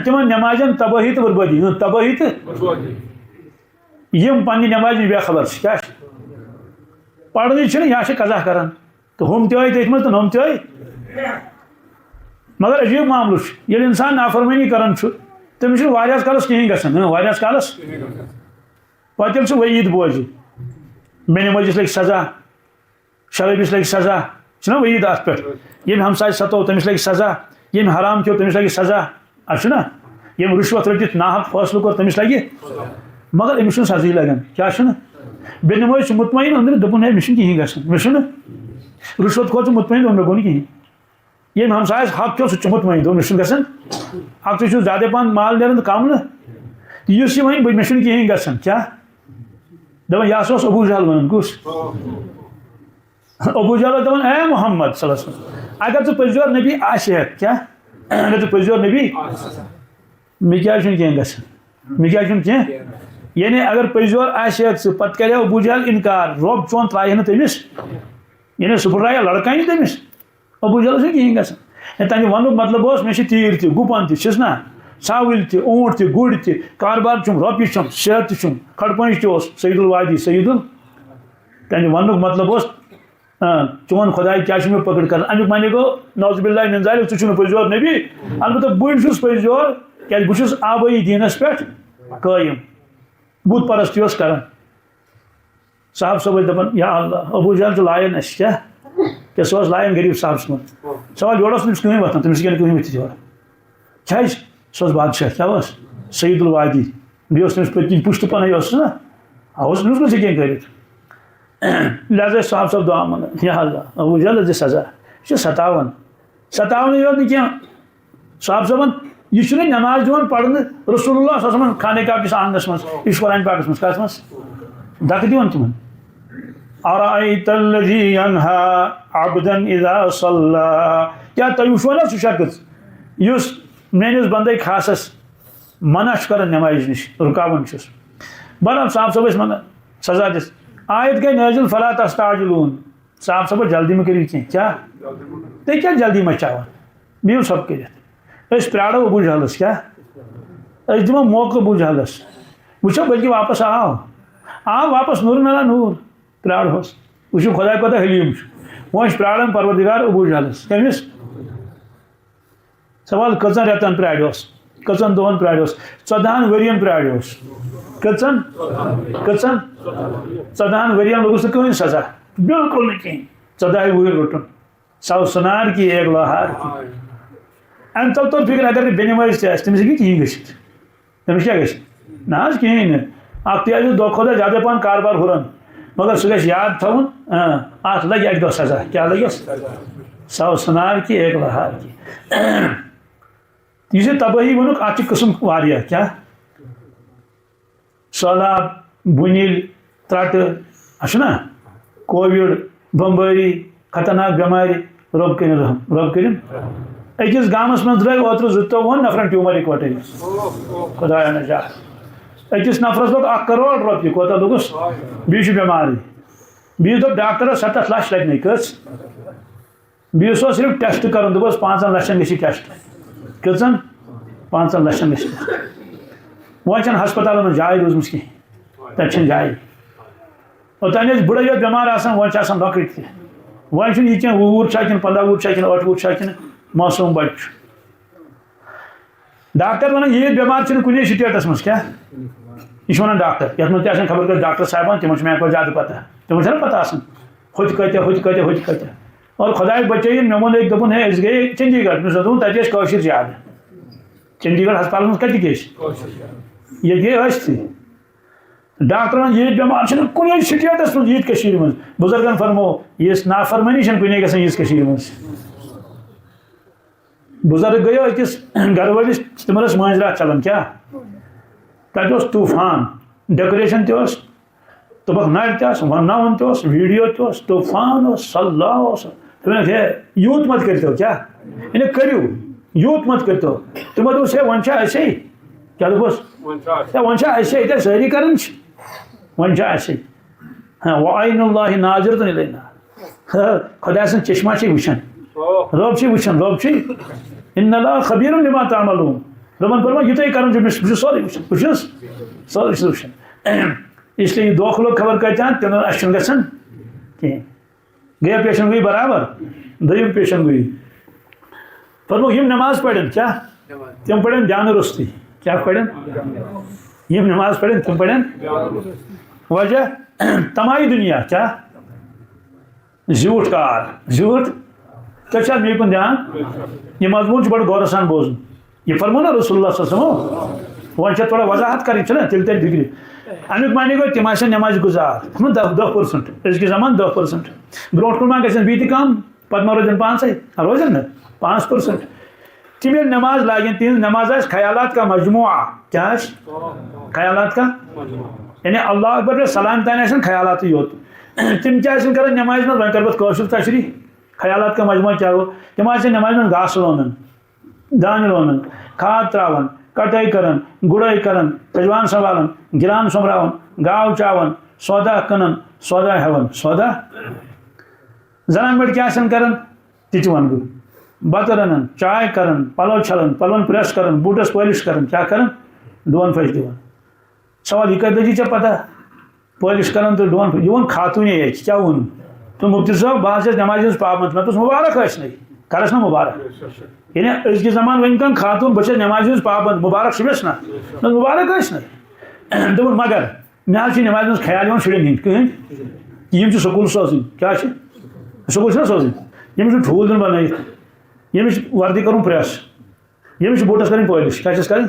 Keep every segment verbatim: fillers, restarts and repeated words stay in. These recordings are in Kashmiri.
تِمن نٮ۪مازٮ۪ن تبٲہی تہٕ بربٲدی، ہٕنٛز تبٲہی تہٕ یِم پننہِ نٮ۪مازِ نِش بے خبر چھِ، کیٛاہ چھِ؟ پرنٕے چھِنہٕ، یا چھِ قضا کران۔ تہٕ ہُم تہِ آے تٔتھۍ منٛز تہٕ ہُم تہِ آے۔ مگر عجیٖب معاملہٕ چھُ، ییٚلہِ اِنسان نافرمٲنی کران چھُ، تٔمِس چھُنہٕ واریاہس کالس کِہیٖنۍ گژھان، اۭں، واریاہس کالس۔ پتہٕ ییٚلہِ سُہ وعیٖد بوزِ، بے نمٲزِس لگہِ سزا، شرٲبِس لگہِ سزا، چھُنہ وعیٖد اتھ پٮ۪ٹھ؟ ییٚمۍ ہمسایہِ ستوو، تٔمِس لگہِ سزا، ییٚمۍ حرام کھیوٚو، تٔمِس لگہِ سزا۔ اَتھ چھُنہ؟ ییٚمۍ رُشوت رٔٹِتھ ناحق فٲصلہٕ کوٚر، تٔمِس لگہِ۔ مگر أمِس چھُنہٕ سزہٕے لگان۔ کیٛاہ چھُنہٕ؟ بے نمٲزۍ چھُ مطمئن أنٛدرٕ، دوٚپُن، ہے، مےٚ چھُنہٕ کِہیٖنۍ گژھان، مےٚ چھُنہٕ۔ رُشوت کھور چھُ مطمئن، دوٚپُن، مےٚ گوٚو نہٕ کِہیٖنۍ۔ ییٚمۍ ہمسایَس حق کھیوٚو، سُہ تہِ چھُ مطمئن، دوٚپُن، مےٚ چھُنہٕ گژھان۔ اَکھ تُہۍ چھُو زیادَے پَہَن مال نیران تہٕ کَم نہٕ۔ تہٕ یُس یہِ وۄنۍ، بہٕ، مےٚ چھُنہٕ کِہیٖنۍ گژھان، کیٛاہ؟ دَپان، یہِ ہسا اوس ابوٗ جہل وَنان، کُس؟ ابوٗ جہل اوس دَپان، اے محمد صلی اللہ علیہ وسلم، اگر ژٕ پٔزۍ یور نبی آسہِ ہٮ۪کھ، کیٛاہ؟ اگر ژٕ پٔزۍ یور نبی، مےٚ کیٛازِ چھُنہٕ کینٛہہ گژھان؟ مےٚ کیٛازِ چھُنہٕ کینٛہہ؟ یعنی اگر پٔزۍ یور آسہِ ہٮ۪کھ ژٕ، پَتہٕ کَرِ ہا ابوٗ جہل اِنکار، رۄب چون ترٛایہِ ہا نہٕ تٔمِس، یعنی سُہ پھٕٹرایہِ ہا لڑکاے نہٕ تٔمِس۔ ابوٗ جہلَس چھُنہٕ کِہیٖنۍ گژھان۔ ہے، تَمہِ وَنُک مطلب اوس، مےٚ چھِ تیٖر تہِ، گُپَن تہِ، چھِس نہ، ژھاوٕلۍ تہِ، اوٗنٹ تہِ، گُرۍ تہِ، کاربار چھُم، رۄپیہِ چھَم، صحت تہِ چھُم، کھڑپٲنٛج تہِ اوس، سید الوادی، سید ال-، تَمہِ وَنُک مطلب اوس، آ، چون خۄداے کیٛاہ چھُ مےٚ پٔکٕڑ کران؟ اَمیُک معنی گوٚو، نعوذ باللہ من ذالک، ژٕ چھُکھ نہٕ پٔزۍ یور نبی، البتہ بٕے چھُس پٔزۍ یور، کیٛازِ بہٕ چھُس آبٲیی دیٖنَس پٮ۪ٹھ قٲیِم۔ بُت پرستی اوس کران۔ صاحب صٲب ٲسۍ دَپان، یا اللہ، ابوٗ جہل چھُ لایان اَسہِ، کیٛاہ؟ کیٛاہ سُہ اوس لایان غریٖب صاحب صٲبَن؟ سوال، یورٕ اوس نہٕ أمِس کٕہٕنۍ وۄتھان، تٔمِس ہیٚکہِ نہٕ کٕہٕنۍ ؤتھِتھ یورٕ۔ کیٛازِ؟ سُہ اوس بادشاہ، کیٛاہ اوس؟ سید الوادی۔ بیٚیہِ اوس تٔمِس پٔتۍ کِنۍ پُشتہٕ پَنَے اوس سُہ نا؟ آ، اوس نہٕ کٲنٛسہِ کینٛہہ کٔرِتھ۔ لہذا ٲسۍ صاحب صٲب دُعا منٛگان، یا اللہ، ابوٗ جہلَس دِ سزا، یہِ چھُ ستاوان۔ ستاونٕے یوت نہٕ کینٛہہ، صاحب صٲبَن، یہِ چھُنہٕ نٮ۪ماز دِوان پَرنہٕ، رسول اللہ صلی اللہ علیہ وسلم خانہ کعبہ کِس آنٛگنَس منٛز، یہِ چھُ قرآن پاکَس منٛز، کَتھ منٛز؟ دَکہٕ دِوان تِمَن۔ أرأيت الذي ينهى عبدا إذا صلى، کیٛاہ تُہۍ وٕچھو نا سُہ شخص یُس میٛٲنِس بندے خاصَس منع چھُ کران نٮ۪مازِ نِش، رُکاوان چھُس؟ بہرحال صاحب صٲب ٲسۍ منٛگان سزا دِتھ۔ آیت گٔے نٲزِل، فلا تستعجلون، صاحب صٲب، جلدی مہ کٔرِو کینٛہہ۔ کیٛاہ؟ تُہۍ کیٛاہ جلدی مچاوان؟ بِہِو سب کٔرِتھ۔ أسۍ پرٛارو ابوٗ جہلَس، کیٛاہ؟ أسۍ دِمو موقعہٕ ابوٗ جہلَس۔ وٕچھو، بلکہِ واپس آو۔ آو واپس، نوٗر نلا نوٗر۔ پرٛارہوس۔ وٕچھِو، خۄداے کوٗتاہ حلیٖم چھُ۔ وۄنۍ چھِ پرٛاران پروردگار ابوٗ جہلَس۔ کٔمِس؟ سوال، کٔژَن رٮ۪تَن پرٛاریوس؟ کٔژَن دۄہَن پرٛاریوس؟ ژۄدہَن ؤرِیَن پرٛاریوس۔ کٔژَن؟ کٔژَن؟ ژۄدہَن ؤرِیَن لوٚگُس نہٕ کٕہٕنۍ سزا۔ بالکل نہٕ کِہیٖنۍ۔ ژۄداہہِ وُہٕرۍ روٚٹُن۔ سو سُنار کی ایک لوہار کی۔ اَمہِ تَل توٚر فِکرِ، اگر نہٕ بے نمٲز تہِ آسہِ، تٔمِس ہیٚکہِ کِہیٖنۍ گٔژھِتھ۔ تٔمِس کیٛاہ گژھِ؟ نہ حظ، کِہیٖنۍ نہٕ۔ اَکھ تہِ آسہِ دۄہ کھۄتہٕ دۄہ زیادَے پَہَن کاربار ہُران، مگر سُہ گژھِ یاد تھاوُن، اۭں، اَتھ لَگہِ اَکہِ دۄہ سزا۔ کیٛاہ لَگٮ۪س؟ سو سُنار کی ایک لوہار کی۔ یُس یہِ تبٲہی ووٚنُکھ، اَتھ چھِ قٕسٕم واریاہ۔ کیٛاہ؟ سہلاب، بُنِل، ترٛٹہٕ، اَسہِ چھُنہ کووِڈ، بمبٲری، خطرناک بٮ۪مارِ، رۄب کٔرِن رحم، رۄب کٔرِن۔ أکِس گامَس منٛز درٛاے اوترٕ زٕتووُہَن نفرَن ٹیوٗمَر اِکوَٹَے۔ خۄدایا نجات۔ أکِس نفرَس لوٚگ اَکھ کَرور رۄپیہِ، کوتاہ لوٚگُس؟ بیٚیہِ چھُ بٮ۪مارٕے۔ بیٚیہِ دوٚپ ڈاکٹرَس، سَتَتھ لَچھ لَگہِ نَے۔ کٔژ؟ بیٚیِس اوس صرف ٹیسٹ کرُن، دوٚپُس، پانٛژن لچھن گژھِ ٹیسٹ۔ کٔژن؟ پانٛژن لچھن گژھِ ٹیسٹ۔ وۄنۍ چھنہٕ ہسپتالن منٛز جاے روٗزمٕژ کِہیٖنۍ، تتہِ چھنہٕ جاے۔ اوٚتام ٲسۍ بٕڑے یوت بٮ۪مار آسان، وۄنۍ چھِ آسان لۄکٕٹۍ تہِ۔ وۄنۍ چھُنہٕ یہِ کینٛہہ، وُہ وُہُر چھا کِنہٕ پنٛداہ وُہُر چھا کِنہٕ ٲٹھ وُہُر چھا کِنہٕ معصوٗم بچہِ چھُ۔ ڈاکٹر ونان، ییٖژ بٮ۪مار چھنہٕ کُنے سٹیٹس منٛز۔ کیٛاہ؟ یہِ چھُ ونان ڈاکٹر، یتھ منٛز تہِ آسن خبر کٔژ ڈاکٹر صاحبان، تِمن چھُ میانہِ کھۄتہٕ زیادٕ پتہ۔ تِمن چھنہٕ پتہ آسان، ہُتہِ کۭتیاہ، ہُتہِ کۭتیاہ، ہُتہِ کۭتیاہ۔ اور خۄداے بچٲیِن، مےٚ ووٚن أکۍ، دوٚپُن، ہے، أسۍ گٔیے چندی گڑھ۔ مےٚ دوٚپُن، تتہِ ٲسۍ کٲشِر زیادٕ۔ چندی گڑھ ہسپتالس منٛز کتہِ گٔے أسۍ؟ ییٚتہِ گٔے أسۍ تہِ۔ ڈاکٹر ونان، ییٖژ بٮ۪مار چھنہٕ کُنے سٹیٹس منٛز ییٖژ کٔشیٖرِ منٛز۔ بُزرگن فرمو، یِژھ نافرمٲنی چھنہٕ کُنے گژھان، ییٖژ کٔشیٖرِ منٛز۔ بُزرگ گٔیو أکِس گرٕ وٲلِس، تِمن ٲس مٲنٛزِ راتھ چلان۔ کیٛاہ؟ تَتہِ اوس طوٗفان، ڈیکوریشن تہِ اوس، دوٚپُکھ نرِ تہِ آسہٕ، وَنناوُن تہِ اوس، ویٖڈیو تہِ اوس، طوٗفان اوس، صلاح اوس۔ دوٚپُن، ہے، یوٗت مت کٔرۍتو، کیٛاہ؟ یعنی کٔرِو، یوٗت مت کٔرۍتو۔ تِمو دوٚپُس، ہے، وۄنۍ چھا اَسے؟ کیٛاہ دوٚپُس؟ وۄنۍ چھا اَسے؟ ہے، وۄنۍ چھا اَسے؟ ییٚتہِ أسۍ سٲری کران چھِ، وۄنۍ چھا اَسے؟ ہاں، وعین اللہ ناظرۃ الینا۔ ہاں، خۄداے سٕنٛز چشمہ چھِ وٕچھان۔ رۄب چھِ وٕچھان، رۄب چھِ۔ ان اللہ خبیر بما تعملون۔ دوٚپُن، فرموو، یہِ تۄہہِ کرُن چھُ، بہٕ چھُس، بہٕ چھُس سورُے وٕچھان، بہٕ چھُس سورُے چھُس وٕچھان۔ اس لیے یہِ دۄکھٕ لوٚگ خبر کَتہِ تام، تِمن اَسہِ چھُنہٕ گژھان کِہیٖنۍ۔ گٔیے پیشن گویی برابر؟ دوٚیِم پیشن گویی۔ فرموو، یِم نماز پرن، کیٛاہ؟ تِم پرن دیانہٕ روٚستُے۔ کیٛاہ پرن؟ یِم نماز پرن، تِم پرن۔ وجہ؟ تماہی دُنیا، کیٛاہ؟ زیوٗٹھ کار، زیوٗٹھ۔ تۄہہِ چھا مےٚ کُن دیان؟ یہِ مضموٗن چھُ بڑٕ غورٕ سان بوزُن۔ یہِ فرموو نا رسول اللہ صلی اللہ علیہ وسلم۔ وۄنۍ چھےٚ تھوڑا وضاحت کرٕنۍ، چھُنہ؟ تیٚلہِ تَرِ فِکرِ۔ اَمیُک معنی گوٚو، تِم آسن نٮ۪مازِ گُزار۔ تِمن دَہ، دَہ پٔرسنٹ۔ أزکہِ زمانہٕ دَہ پٔرسنٹ۔ برونٛٹھ کُن ما گژھن بیٚیہِ تہِ کم؟ پتہٕ ما روزن پانٛژے؟ روزن نہٕ؟ پانٛژھ پٔرسنٹ۔ تِم ییٚلہِ نٮ۪ماز لاگن، تِہنٛز نٮ۪ماز آسہِ خیالات کا مجموعہ۔ کیٛاہ آسہِ؟ خیالات کا؟ یعنی اللہ اکبر پٮ۪ٹھ سلام تام آسن خیالاتٕے یوت۔ تِم کیٛاہ آسن کران نٮ۪مازِ منٛز؟ وۄنۍ کرٕ بہٕ کٲشُر تشریح۔ خیالات کا مجموعہ کیٛاہ گوٚو؟ تِم آسن نٮ۪مازِ منٛز گاسہٕ لونان، دانہِ لونان، کھاد تراوان، کٹٲے کران، گُڑٲے کران، تجوان سنبھالان، گران سوٚمبراوان، گاو چاوان، سودا کٕنان، سودا ہٮ۪وان، سودا۔ زنان مٔڑۍ کیٛاہ آسن کران، تہِ تہِ ونہٕ بہٕ۔ بتہٕ رنان، چاے کران، پلو چھلان، پلون پریس کران، بوٗٹس پٲلِش کران، کیٛاہ کران؟ ڈون پھش دِوان۔ سوال، یہِ کتہِ لٔجی ژےٚ پتہ؟ پٲلِش کران تہٕ ڈون پھش، یہِ ووٚن خاتوٗنے اَکہِ، کیٛاہ ووٚن؟ تہٕ مُفتی صٲب، بہٕ حظ چھَس نٮ۪مازِ ہٕنٛز پابنٛد۔ مےٚ دوٚپُس، مُبارک ٲسۍ نَے، کَرَس نا مُبارک۔ یعنی أزکہِ زمانہٕ ؤنۍ کانٛہہ خاتوٗن، بہٕ چھَس نٮ۪مازِ ہٕنٛز پابنٛد، مُبارک چھُ مےٚ نا؟ مےٚ دوٚپُس، مُبارک ٲسۍ نَے۔ دوٚپُن، مگر مےٚ حظ چھِ نٮ۪مازِ منٛز خیال یِوان شُرٮ۪ن ہِنٛدۍ۔ کٕہٕنٛدۍ؟ یِم چھِ سکوٗل سوزٕنۍ۔ کیٛاہ چھِ؟ سکوٗل چھِنہ سوزٕنۍ؟ ییٚمِس چھُ ٹھوٗل دیُن بنٲیِتھ، ییٚمِس چھُ وردی کَرُن پرٛٮ۪س، ییٚمِس چھُ بوٗٹَس کَرٕنۍ پٲلِش۔ کیٛاہ چھَس کَرٕنۍ؟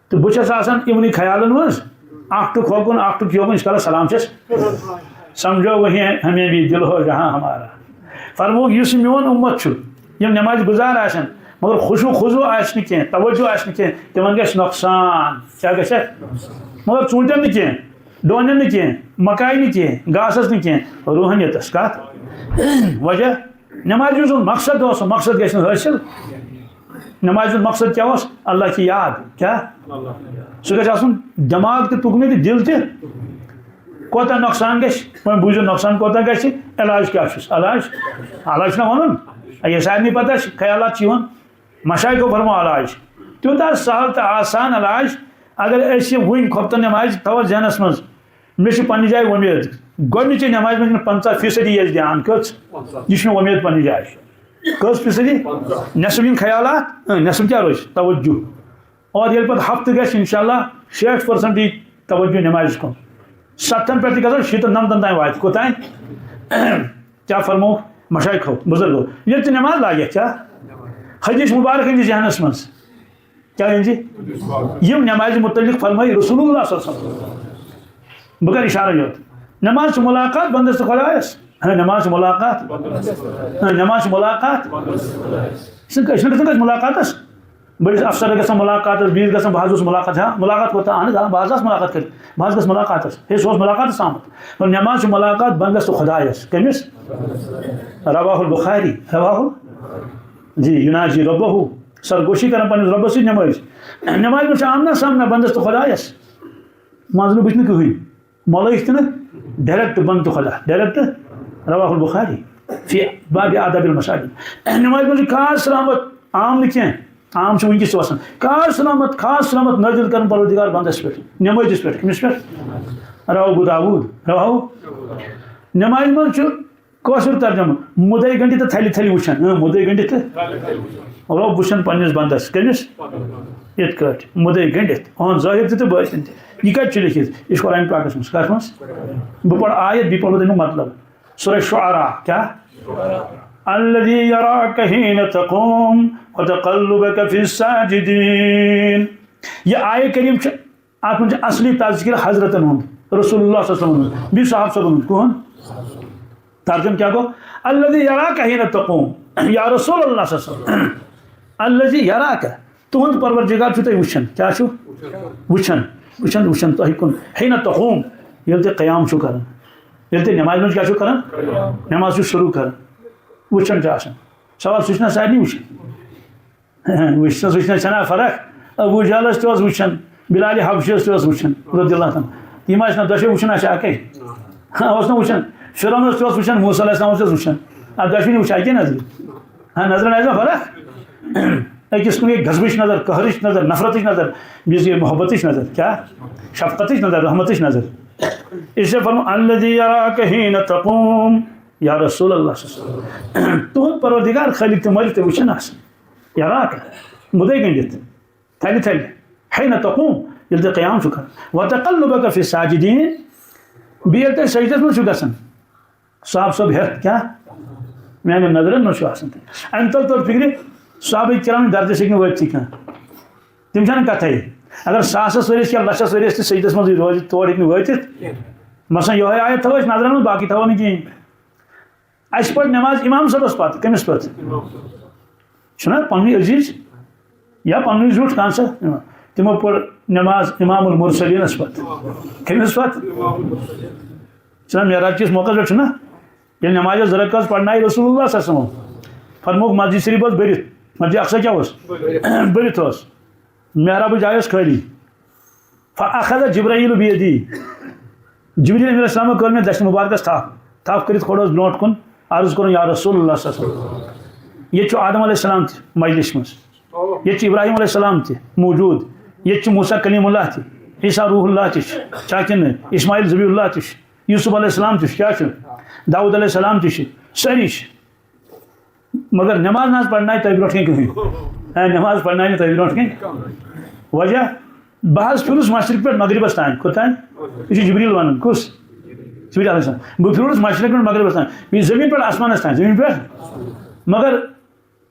تہٕ بہٕ چھَس آسان یِمنٕے خیالَن منٛز، اَکھ ٹُک ہوکُن، اَکھ ٹُک یوکُن، ییٖتِس کالَس سلام چھَس۔ سمجھو وہی ہمیں بھی دل ہو جہاں ہمارا۔ فرمووُکھ، یُس یہِ میون اُمت چھُ، یِم نٮ۪مازِ گُزار آسن، مگر خشوع خضوع آسہِ نہٕ کینٛہہ، توجہ آسہِ نہٕ کینٛہہ، تِمن گژھِ نۄقصان۔ کیٛاہ گژھِ؟ مگر ژوٗنٛٹھٮ۪ن نہٕ کینٛہہ، ڈونٮ۪ن نہٕ کینٛہہ، مکایہِ نہٕ کینٛہہ، گاسس نہٕ کینٛہہ، روحانیتس۔ کتھ؟ وجہ؟ نمازِ ہُنٛد مقصد اوس، سُہ مقصد گژھِ نہٕ حٲصِل۔ نمازِ ہُنٛد مقصد کیٛاہ اوس؟ اللہ کی یاد۔ کیٛاہ؟ سُہ گژھِ آسُن دٮ۪ماغ تہِ تُکنُے تہٕ دِل تہِ۔ کوتاہ نۄقصان گژھِ؟ وۄنۍ بوٗزِو، نۄقصان کوتاہ گژھِ، علاج کیٛاہ چھُس؟ علاج، علاج چھُنہ وَنُن؟ یہِ سارنٕے پتہ چھِ، خیالات چھِ یِوان۔ مشایخو فرموو علاج۔ تیوٗتاہ سہل تہٕ آسان علاج، اگر أسۍ یہِ وٕنۍ خۄفتن نٮ۪مازِ تھاوو ذہنس منٛز، مےٚ چھِ پننہِ جایہِ وۄمید، گۄڈنِچی نٮ۪مازِ منٛز چھِنہٕ پنٛژاہ فیٖصدی یٲژ دھیان۔ کٔژ؟ یہِ چھِ مےٚ وۄمید پننہِ جایہِ۔ کٔژ فیٖصدی؟ نٮ۪صٕف یِن خیالات، اۭں، نٮ۪صٕف کیٛاہ روزِ؟ توجہ۔ اور ییٚلہِ پتہٕ ہفتہٕ گژھِ، انشاءاللہ شیٹھ پٔرسنٹ یی توجہ نٮ۪مازِ کُن، ستن پٮ۪ٹھ تہِ گژھو، شیٖتن نمتن تام واتہِ۔ کوٚتام؟ کیٛاہ فرموو مشایخو، بزرگو؟ ییٚلہِ تہِ نٮ۪ماز لاگٮ۪کھ، کیٛاہ؟ حدیث مبارک أنۍ زِ ذہنس منٛز۔ کیٛاہ أنۍ زِ؟ یِم نٮ۪مازِ متعلق فرمٲے رسول اللہ صلی اللہ علیہ وسلم۔ بہٕ کرٕ اشارٕ یوت۔ نٮ۪ماز چھِ ملاقات بندس تہٕ خۄدایس۔ ہاں، نٮ۪ماز چھِ ملاقات۔ ہاں، نٮ۪ماز چھِ ملاقات۔ أسۍ چھِنہٕ، أسۍ چھِنہٕ گژھان کٲنٛسہِ ملاقاتس۔ بٔڑِس افسرس گژھان ملاقاتس، بیٚیِس گژھان، بہٕ حظ اوسُس ملاقات، ہاں، ملاقات کوٚر تہٕ اہن حظ، آ، بہٕ حظ آس ملاقات کٔرِتھ، بہٕ حظ گژھٕ ملاقاتس۔ ہے، سُہ اوس ملاقاتس آمُت۔ اور نٮ۪ماز چھِ ملاقات بندس تہٕ خۄدایس۔ کٔمِس؟ رواہ البخاری، رواہ ال-، جی، یُناجی ربہُ، سرگوشی کران پننِس رۄبس سۭتۍ نٮ۪مٲزۍ۔ نٮ۪مازِ منٛز چھُ آمنا سامنا بندس تہٕ خۄدایس۔ منٛزٕ نہٕ بٕتھِ نہٕ کٕہٕنۍ۔ ملٲیِکھ تہِ نہٕ، ڈایریکٹ بنٛد تہٕ خۄدا، ڈایریکٹ۔ رواہ البخاری فی باب آداب المساجد۔ نمازِ منٛز چھُ خاص رحمت، عام نہٕ کینٛہہ، عام چھُ وٕنکیٚس تہِ وَسان۔ خاص رحمت، خاص رحمت نٲزِل کران پروردگار بندس پٮ۪ٹھ، نمٲزِس پٮ۪ٹھ۔ کٔمِس پٮ۪ٹھ؟ رواہ ابو داوود، رواہ۔ نمازِ منٛز چھُ کٲشُر ترجمہٕ، مُدے گٔنٛڈِتھ تہٕ تھلہِ تھلہِ وٕچھان۔ اۭں، مُدے گٔنٛڈِتھ تہٕ رۄب وٕچھان پننِس بندس۔ کٔمِس؟ یِتھ کٲٹھۍ مُدے گٔنٛڈِتھ، اہُنٛد ظٲہِر تہِ تہٕ بٲطِن تہِ۔ یہِ کتہِ چھُ لیکھِتھ؟ یہِ چھُ قرآن پاکس منٛز۔ کتھ منٛز؟ بہٕ پرٕ آیت، بیٚیہِ پرٕ بہٕ تمیُک مطلب۔ سورہ شعراء، کیٛاہ؟ الذی یراک حین تقوم وتقلبک فی الساجدین۔ یہِ آیہ کریم چھِ، اتھ منٛز چھُ اصلی تذکرہ حضرتن ہُنٛد، رسول اللہ صلی اللہ علیہ وسلم ہُنٛد، بیٚیہِ صحابہ صٲبن ہُنٛد۔ کُہُنٛد؟ ترجمہٕ کیٛاہ گوٚو؟ الذی یراک حین تقوم۔ یا رسول اللہ صلی اللہ علیہ وسلم۔ الذی یراک، تُہُنٛد پروردگار چھُ تۄہہِ وٕچھان۔ کیٛاہ چھُ؟ وٕچھان۔ وٕچھان، وٕچھان تۄہہِ کُن۔ حین تقوم، ییٚلہِ تُہۍ قیام چھُو کران۔ ییٚلہِ تُہۍ نٮ۪مازِ منٛز کیٛاہ چھُو کران؟ نٮ۪ماز چھُو شروٗع کران۔ وٕچھان چھُ آسان۔ سوال، سُہ چھُنہ سارنٕے وٕچھان؟ وٕچھنَس، وٕچھنَس چھَنا فرق؟ ابو جہلَس تہِ اوس وٕچھان، بلال حبشیَس تہِ اوس وٕچھان، رضی اللہ تعالیٰ عنہ۔ یِم ٲسۍ نہ دۄشوے وٕچھان، اَسہِ چھِ اَکٕے۔ ہاں، اوس نہ وٕچھان۔ فرعونَس تہِ اوس وٕچھان، موسیٰ علیہ السلامَس تہِ اوس وٕچھان۔ اَتھ دۄشوٕنی وٕچھان اَکے نظرِ۔ ہاں، نظرَن آسہِ نہ فرق؟ أکِس کُن گٔے غضبٕچ نظر، قہرٕچ نظر، نفرتٕچ نظر، بیٚیِس گٔے محبتٕچ نظر، کیٛاہ؟ شفقتٕچ نظر، رحمتٕچ نظر۔ اس لیے فرمو، "الذی یراک حین تقوم"، یا رسول اللہ صلی اللہ علیہ وسلم۔ تُہُنٛد پروردگار خٲلِق تہٕ مٲلِک تہِ وٕچھان آسان۔ یراک، مُدے گٔنٛڈِتھ، تھلہِ تھلہِ، حین تقوم، ییٚلہِ تُہۍ قیام چھُو کران۔ وتقلبک فی الساجدین، بیٚیہِ ییٚلہِ تُہۍ سجدس منٛز چھِو گژھان۔ صاحب صٲب ہٮ۪تھ کیٛاہ؟ میٛانٮ۪ن نظرن منٛز چھُ آسان تہِ۔ اَمہِ تَل توٚر فِکرِ، صحابہ کرام درجس ہیٚکہِ نہٕ وٲتتھٕے کانٛہہ۔ تِم چھَنہٕ کَتھَے۔ اگر ساسَس ؤرِیَس یا لَچھَس ؤرِیَس تہِ سجدس منٛزٕے روزِ، تور ہیٚکہِ نہٕ وٲتِتھ۔ مثلاً یِہوٚے آیت تھاوو أسۍ نظرن منٛز، باقٕے تھاوو نہٕ کِہیٖنۍ۔ اَسہِ پٔر نٮ۪ماز اِمام صٲبَس پَتہٕ، کٔمِس پَتہٕ؟ چھُنہ پننُے عزیز یا پننُے زیُٹھ کانٛہہ سا؟ تِمو پٔر نٮ۪ماز امام المرسلینس پتہٕ۔ کٔمِس پتہٕ؟ چھُنہ معراج کِس موقعس پٮ۪ٹھ چھُنہ، ییٚلہِ نٮ۪مازِ زٕ رکعت پرنایہِ رسول اللہ صلی اللہ علیہ وسلم، فرمووُکھ مسجد شریف اوس بٔرِتھ، مسجد اقصی کیٛاہ اوس؟ بٔرِتھ اوس۔ محرابٕچ جاے ٲس خٲلی۔ فاخذ جبرائیل بیدی، جبریل علیہ السلام کٔر مےٚ دستہِ مبارکس تھپھ، تھپھ کٔرِتھ کھوٚرُس برونٛٹھ کُن، عرض کوٚرُن، یا رسول اللہ صلی اللہ علیہ وسلم، ییٚتہِ چھُ آدم علیہ السلام تہِ مجلس منٛز، ییٚتہِ چھُ ابراہیم علیہ السلام تہِ موجود، ییٚتہِ چھُ موسیٰ کلیم اللہ تہِ، عیسیٰ روح اللہ تہِ چھُ، چھا کِنہٕ نہٕ؟ اسماعیل ذبیح اللہ تہِ چھُ، یوسف علیہ السلام تہِ چھُ، کیٛاہ چھُ؟ داؤد علیہ السلام تہِ چھُ، سٲری چھِ۔ مگر نماز نہ حظ پرنایہِ تۄہہِ برونٛٹھ کِنۍ کٕہٕنۍ۔ ہے، نماز پرنایہِ نہٕ تۄہہِ برونٛٹھ کِنۍ۔ وجہ، بہٕ حظ پھِرُس مشرق پٮ۪ٹھ مغربس تام۔ کوٚت تام؟ یہِ چھُ جبریل ونان۔ کُس؟ جبریل علیہ السلام۔ بہٕ پھِرُس مشرق پٮ۪ٹھ مغربس تام، یہِ زٔمیٖن پٮ۪ٹھ آسمانس تام، زٔمیٖن پٮ۪ٹھ۔ مگر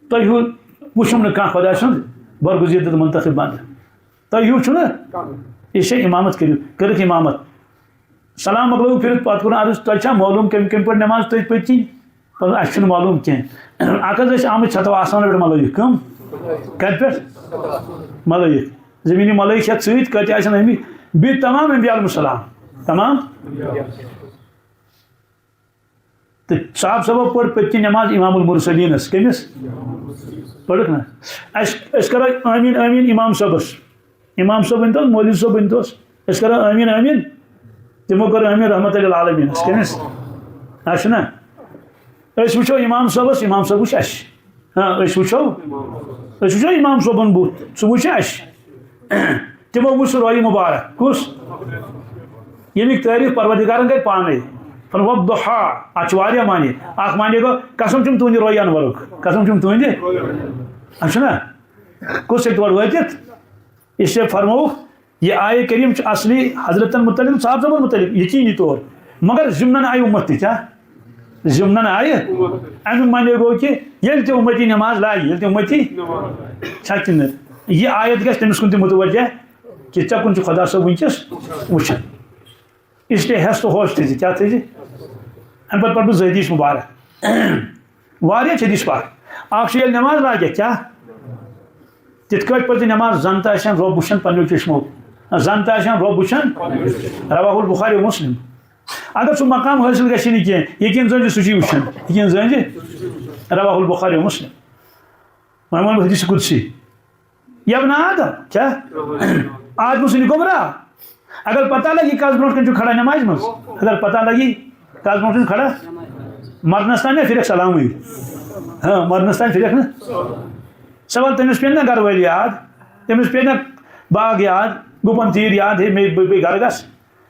تۄہہِ ہیوٗ وٕچھُم نہٕ کانٛہہ خۄداے سُنٛد برگزیدٕ تہٕ منتخب بنٛدٕ۔ تۄہہِ ہیوٗ چھُنہ؟ یہِ چھےٚ امامت کٔرِو، کٔرٕکھ امامت۔ سلام مۄکلٲوٕکھ پھِرِتھ، پتہٕ کوٚرُن عرض، تۄہہِ چھا معلوٗم کٔمۍ کٔمۍ پٔر نٮ۪ماز تٔتھۍ پٔتۍ کِنۍ؟ دوٚپُن، اَسہِ چھُنہٕ معلوٗم کینٛہہ۔ اَکھ حظ ٲسۍ آمٕتۍ چھتو آسمانو پٮ۪ٹھ ملٲیِکھ۔ کٕم؟ کَتہِ پٮ۪ٹھ؟ ملٲیِکھ۔ زٔمیٖنی ملٲیِکھ چھِ اَتھ سۭتۍ، کَتہِ آسَن آمٕتۍ؟ بیٚیہِ تمام انبیاء علیہم السلام۔ تمام؟ تہٕ صاحب صٲبو پٔر پٔتۍ کِنۍ نٮ۪ماز امام المرسلیٖنَس۔ کٔمِس؟ پٔرٕکھ نہ؟ اَسہِ، أسۍ کَرو آمیٖن، آمیٖن امام صٲبَس۔ امام صٲب ؤنۍ توس، مولوی صٲب ؤنۍ توس، أسۍ کَرو آمیٖن، آمیٖن۔ تِمو کٔر آمیٖن رحمت للعالمیٖنَس۔ کٔمِس؟ اَسہِ چھُنہ؟ أسۍ وٕچھو امام صٲبَس، امام صٲب وٕچھ اَسہِ۔ ہاں، أسۍ وٕچھو، أسۍ وٕچھو امام صٲبُن بُتھ، سُہ وٕچھ اَسہِ۔ تِمو وٕچھ سُہ رویہِ مُبارک۔ کُس؟ ییٚمِکۍ تعریٖف پروردگارن کٔرۍ پانے۔ فرموو، "والضحیٰ"، اَتھ چھِ واریاہ معنی۔ اَکھ معنی گوٚو، قسم چھُم تُہنٛدِ رویہِ انورُک، قسم چھُم تُہنٛدِ۔ اَتھ چھُنہ؟ کُس ہیٚکہِ تور وٲتِتھ؟ اس لیے فرمووُکھ، یہِ آیہِ کریم چھُ اصلی حضرتن متعلق، صاحب صٲبن متعلق، یقینی طور۔ مگر ضمنن آیہِ اُمت تہِ، کیٛاہ؟ ضمنن آیہِ۔ اَمیُک معنی گوٚو کہِ ییٚلہِ تہِ اُمتی نماز لاگہِ، ییٚلہِ تہِ اُمتی چھا کِنہٕ نہٕ، یہِ آیت گژھِ تٔمِس کُن تہِ متوجہ کہِ ژےٚ کُن چھُ خۄدا صٲب وٕنکیٚس وٕچھان۔ اس لیے ہٮ۪س تہٕ ہوش تھٲیزِ، کیٛاہ تھٲیزِ؟ اَمہِ پتہٕ پرٕ بہٕ زٲہدیش مبارک۔ واریاہ چھِ حدیث پاک۔ اکھ چھُ ییٚلہِ نٮ۪ماز لاگٮ۪کھ، کیٛاہ؟ تِتھ کٲٹھۍ پَزِ نٮ۪ماز، زَن تہِ آسن رۄب وٕچھان پنٛنیو چشمو۔ زَن تہِ آسن رۄب وٕچھان۔ رواه البخاری و مسلم۔ اگر سُہ مقام حٲصِل گژھِ نہٕ کینٛہہ، یقیٖن زٲنۍ زِ سُہ چھُے وٕچھان۔ یقیٖن زٲنۍ زِ رواه البخاری و مسلم۔ وۄنۍ وَنہٕ بہٕ حدیث قدسی۔ یا ابن آدم، کیٛاہ؟ آدم سٕنٛدِ گوٚبرا، اگر پتہ لگی کس برونٛٹھ کنہِ چھُ کھڑا نمازِ منٛز، اگر پتہ لگی کس برونٛٹھ چھُ کھڑا، مرنس تام نہ پھرکھ سلامٕے۔ ہاں، مرنس تام پھرکھ نہ۔ سوال، تٔمِس پیٚیہِ نہ گرٕ وٲلۍ یاد، تٔمِس پیٚیہِ نہ باغ یاد، گُپن تیٖر یاد، ہے مےٚ، بہٕ، بہٕ گرٕ گژھٕ؟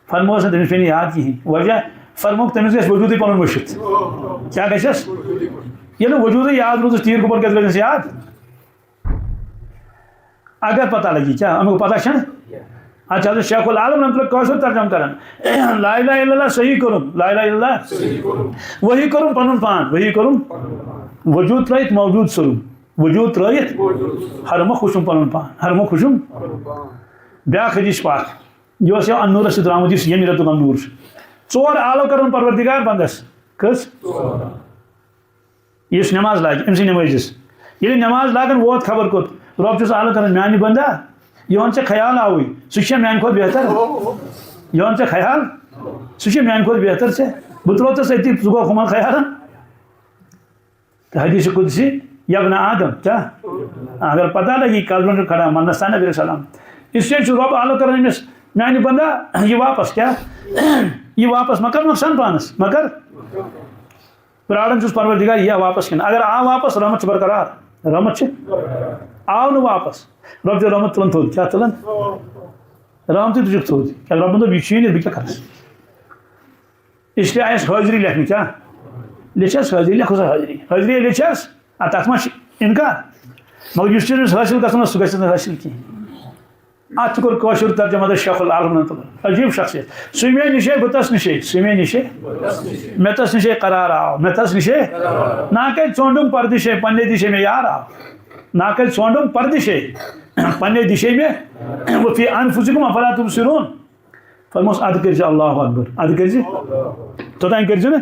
فرمووس نہٕ تٔمِس پیٚیہِ نہٕ یاد کِہیٖنۍ۔ وجہ؟ فرمووُکھ تٔمِس گژھِ وجوٗدٕے پنُن مٔشِتھ۔ کیٛاہ گژھٮ۪س؟ ییٚلہِ نہٕ وجوٗدٕے یاد روٗدُس، تیٖر گُپن کتہِ روزٮ۪س یاد؟ اگر پتہ لگی، کیٛاہ اَمیُک پتہ چھَنہٕ؟ اَتھ چھِ حضرت شیخ العالم رحمتہ اللہ کٲشُر ترجمہٕ کران۔ لا الہ الا اللہ صحیح کوٚرُم، لا الہ الا اللہ وحی کوٚرُم پنُن پان، وحی کوٚرُم وجوٗد ترٲیِتھ موجوٗد سوٚرُم، وجوٗد ترٲیِتھ ہرمہٕ خوشُم پنُن پان، ہرمہٕ خوشُم۔ بیٛاکھ حدیث پاک، یہِ اوس یہِ انوٗرَس سۭتۍ درٛامُت، یُس ییٚمہِ رٮ۪تُک انوٗر چھُ۔ ژور آلو کرن پروردگار بندس۔ کٔژ؟ یُس نٮ۪ماز لاگہِ، أمۍ سٕنٛدِ نٮ۪مٲزِس۔ ییٚلہِ نٮ۪ماز لاگن ووت خبر کوٚت، رۄب چھُس آلہٕ کران، "میٛانہِ بندا، یِہُنٛد ژےٚ خیال آوُے، سُہ چھےٚ میٛانہِ کھۄتہٕ بہتر؟ یِہُنٛد ژےٚ خیال؟ سُہ چھےٚ میٛانہِ کھۄتہٕ بہتر ژےٚ؟ بہٕ ترٛوو ژےٚ سۭتی، ژٕ گوٚو ہُمن خیالن؟" تہٕ حدیث قدسی، "یا ابن آدم"، کیٛاہ؟ اگر پتہ لگی، کس برونٛٹھ چھُ کھڑا، مرنس تام نبی علیہ السلام۔ اس لیے چھُ رۄب آلہٕ کران أمِس، "میٛانہِ بندا، یہِ واپس"، کیٛاہ؟ "یہِ واپس، مہ کر نۄقصان پانس، مہ کر۔" پراران چھُس پروردگار، یی واپس کِنہٕ؟ اگر آو واپس، رحمت چھِ برقرار۔ رحمت چھِ۔ آو نہٕ واپس۔ رۄب چھُ رحمت تُلان تھوٚد، کیٛاہ تُلان؟ رحمتٕے تُجُکھ تھوٚد۔ کیٛازِ رۄبن دوٚپ، یہِ چھُے نہٕ، بہٕ کیٛاہ کرس؟ اس لیے آیس حٲضری لیکھنہٕ، کیٛاہ؟ لیچھس حٲضری، لیکھو سا حٲضری۔ حٲضری لیچھس، آ، تتھ ما چھُ انکار؟ مگر یُس چیٖز أمِس حٲصِل گژھُن اوس، سُہ گژھِ نہٕ حٲصِل کِہیٖنۍ۔ اتھ تہِ کوٚر کٲشُر ترجمہ حضرت شیخ العالم رحمۃ اللہ، عجیب شخصیت۔ سُہ مےٚ نِشے، بہٕ تس نِشے، سُہ مےٚ نِشے، مےٚ تس نِشے قرار آو، مےٚ تس نِشے۔ ناکے ژونڈُم پردِشے، پننے دِشے مےٚ یار آو۔ ناکے ژونڈُم پردِشے، پننے دِشے مےٚ۔ وفی انفسکم افلا تبصرون۔ فرموس، ادٕ کٔرۍ زِ اللہ اکبر، ادٕ کٔرۍ زِ۔ توٚتام کٔرۍ زِ نہٕ۔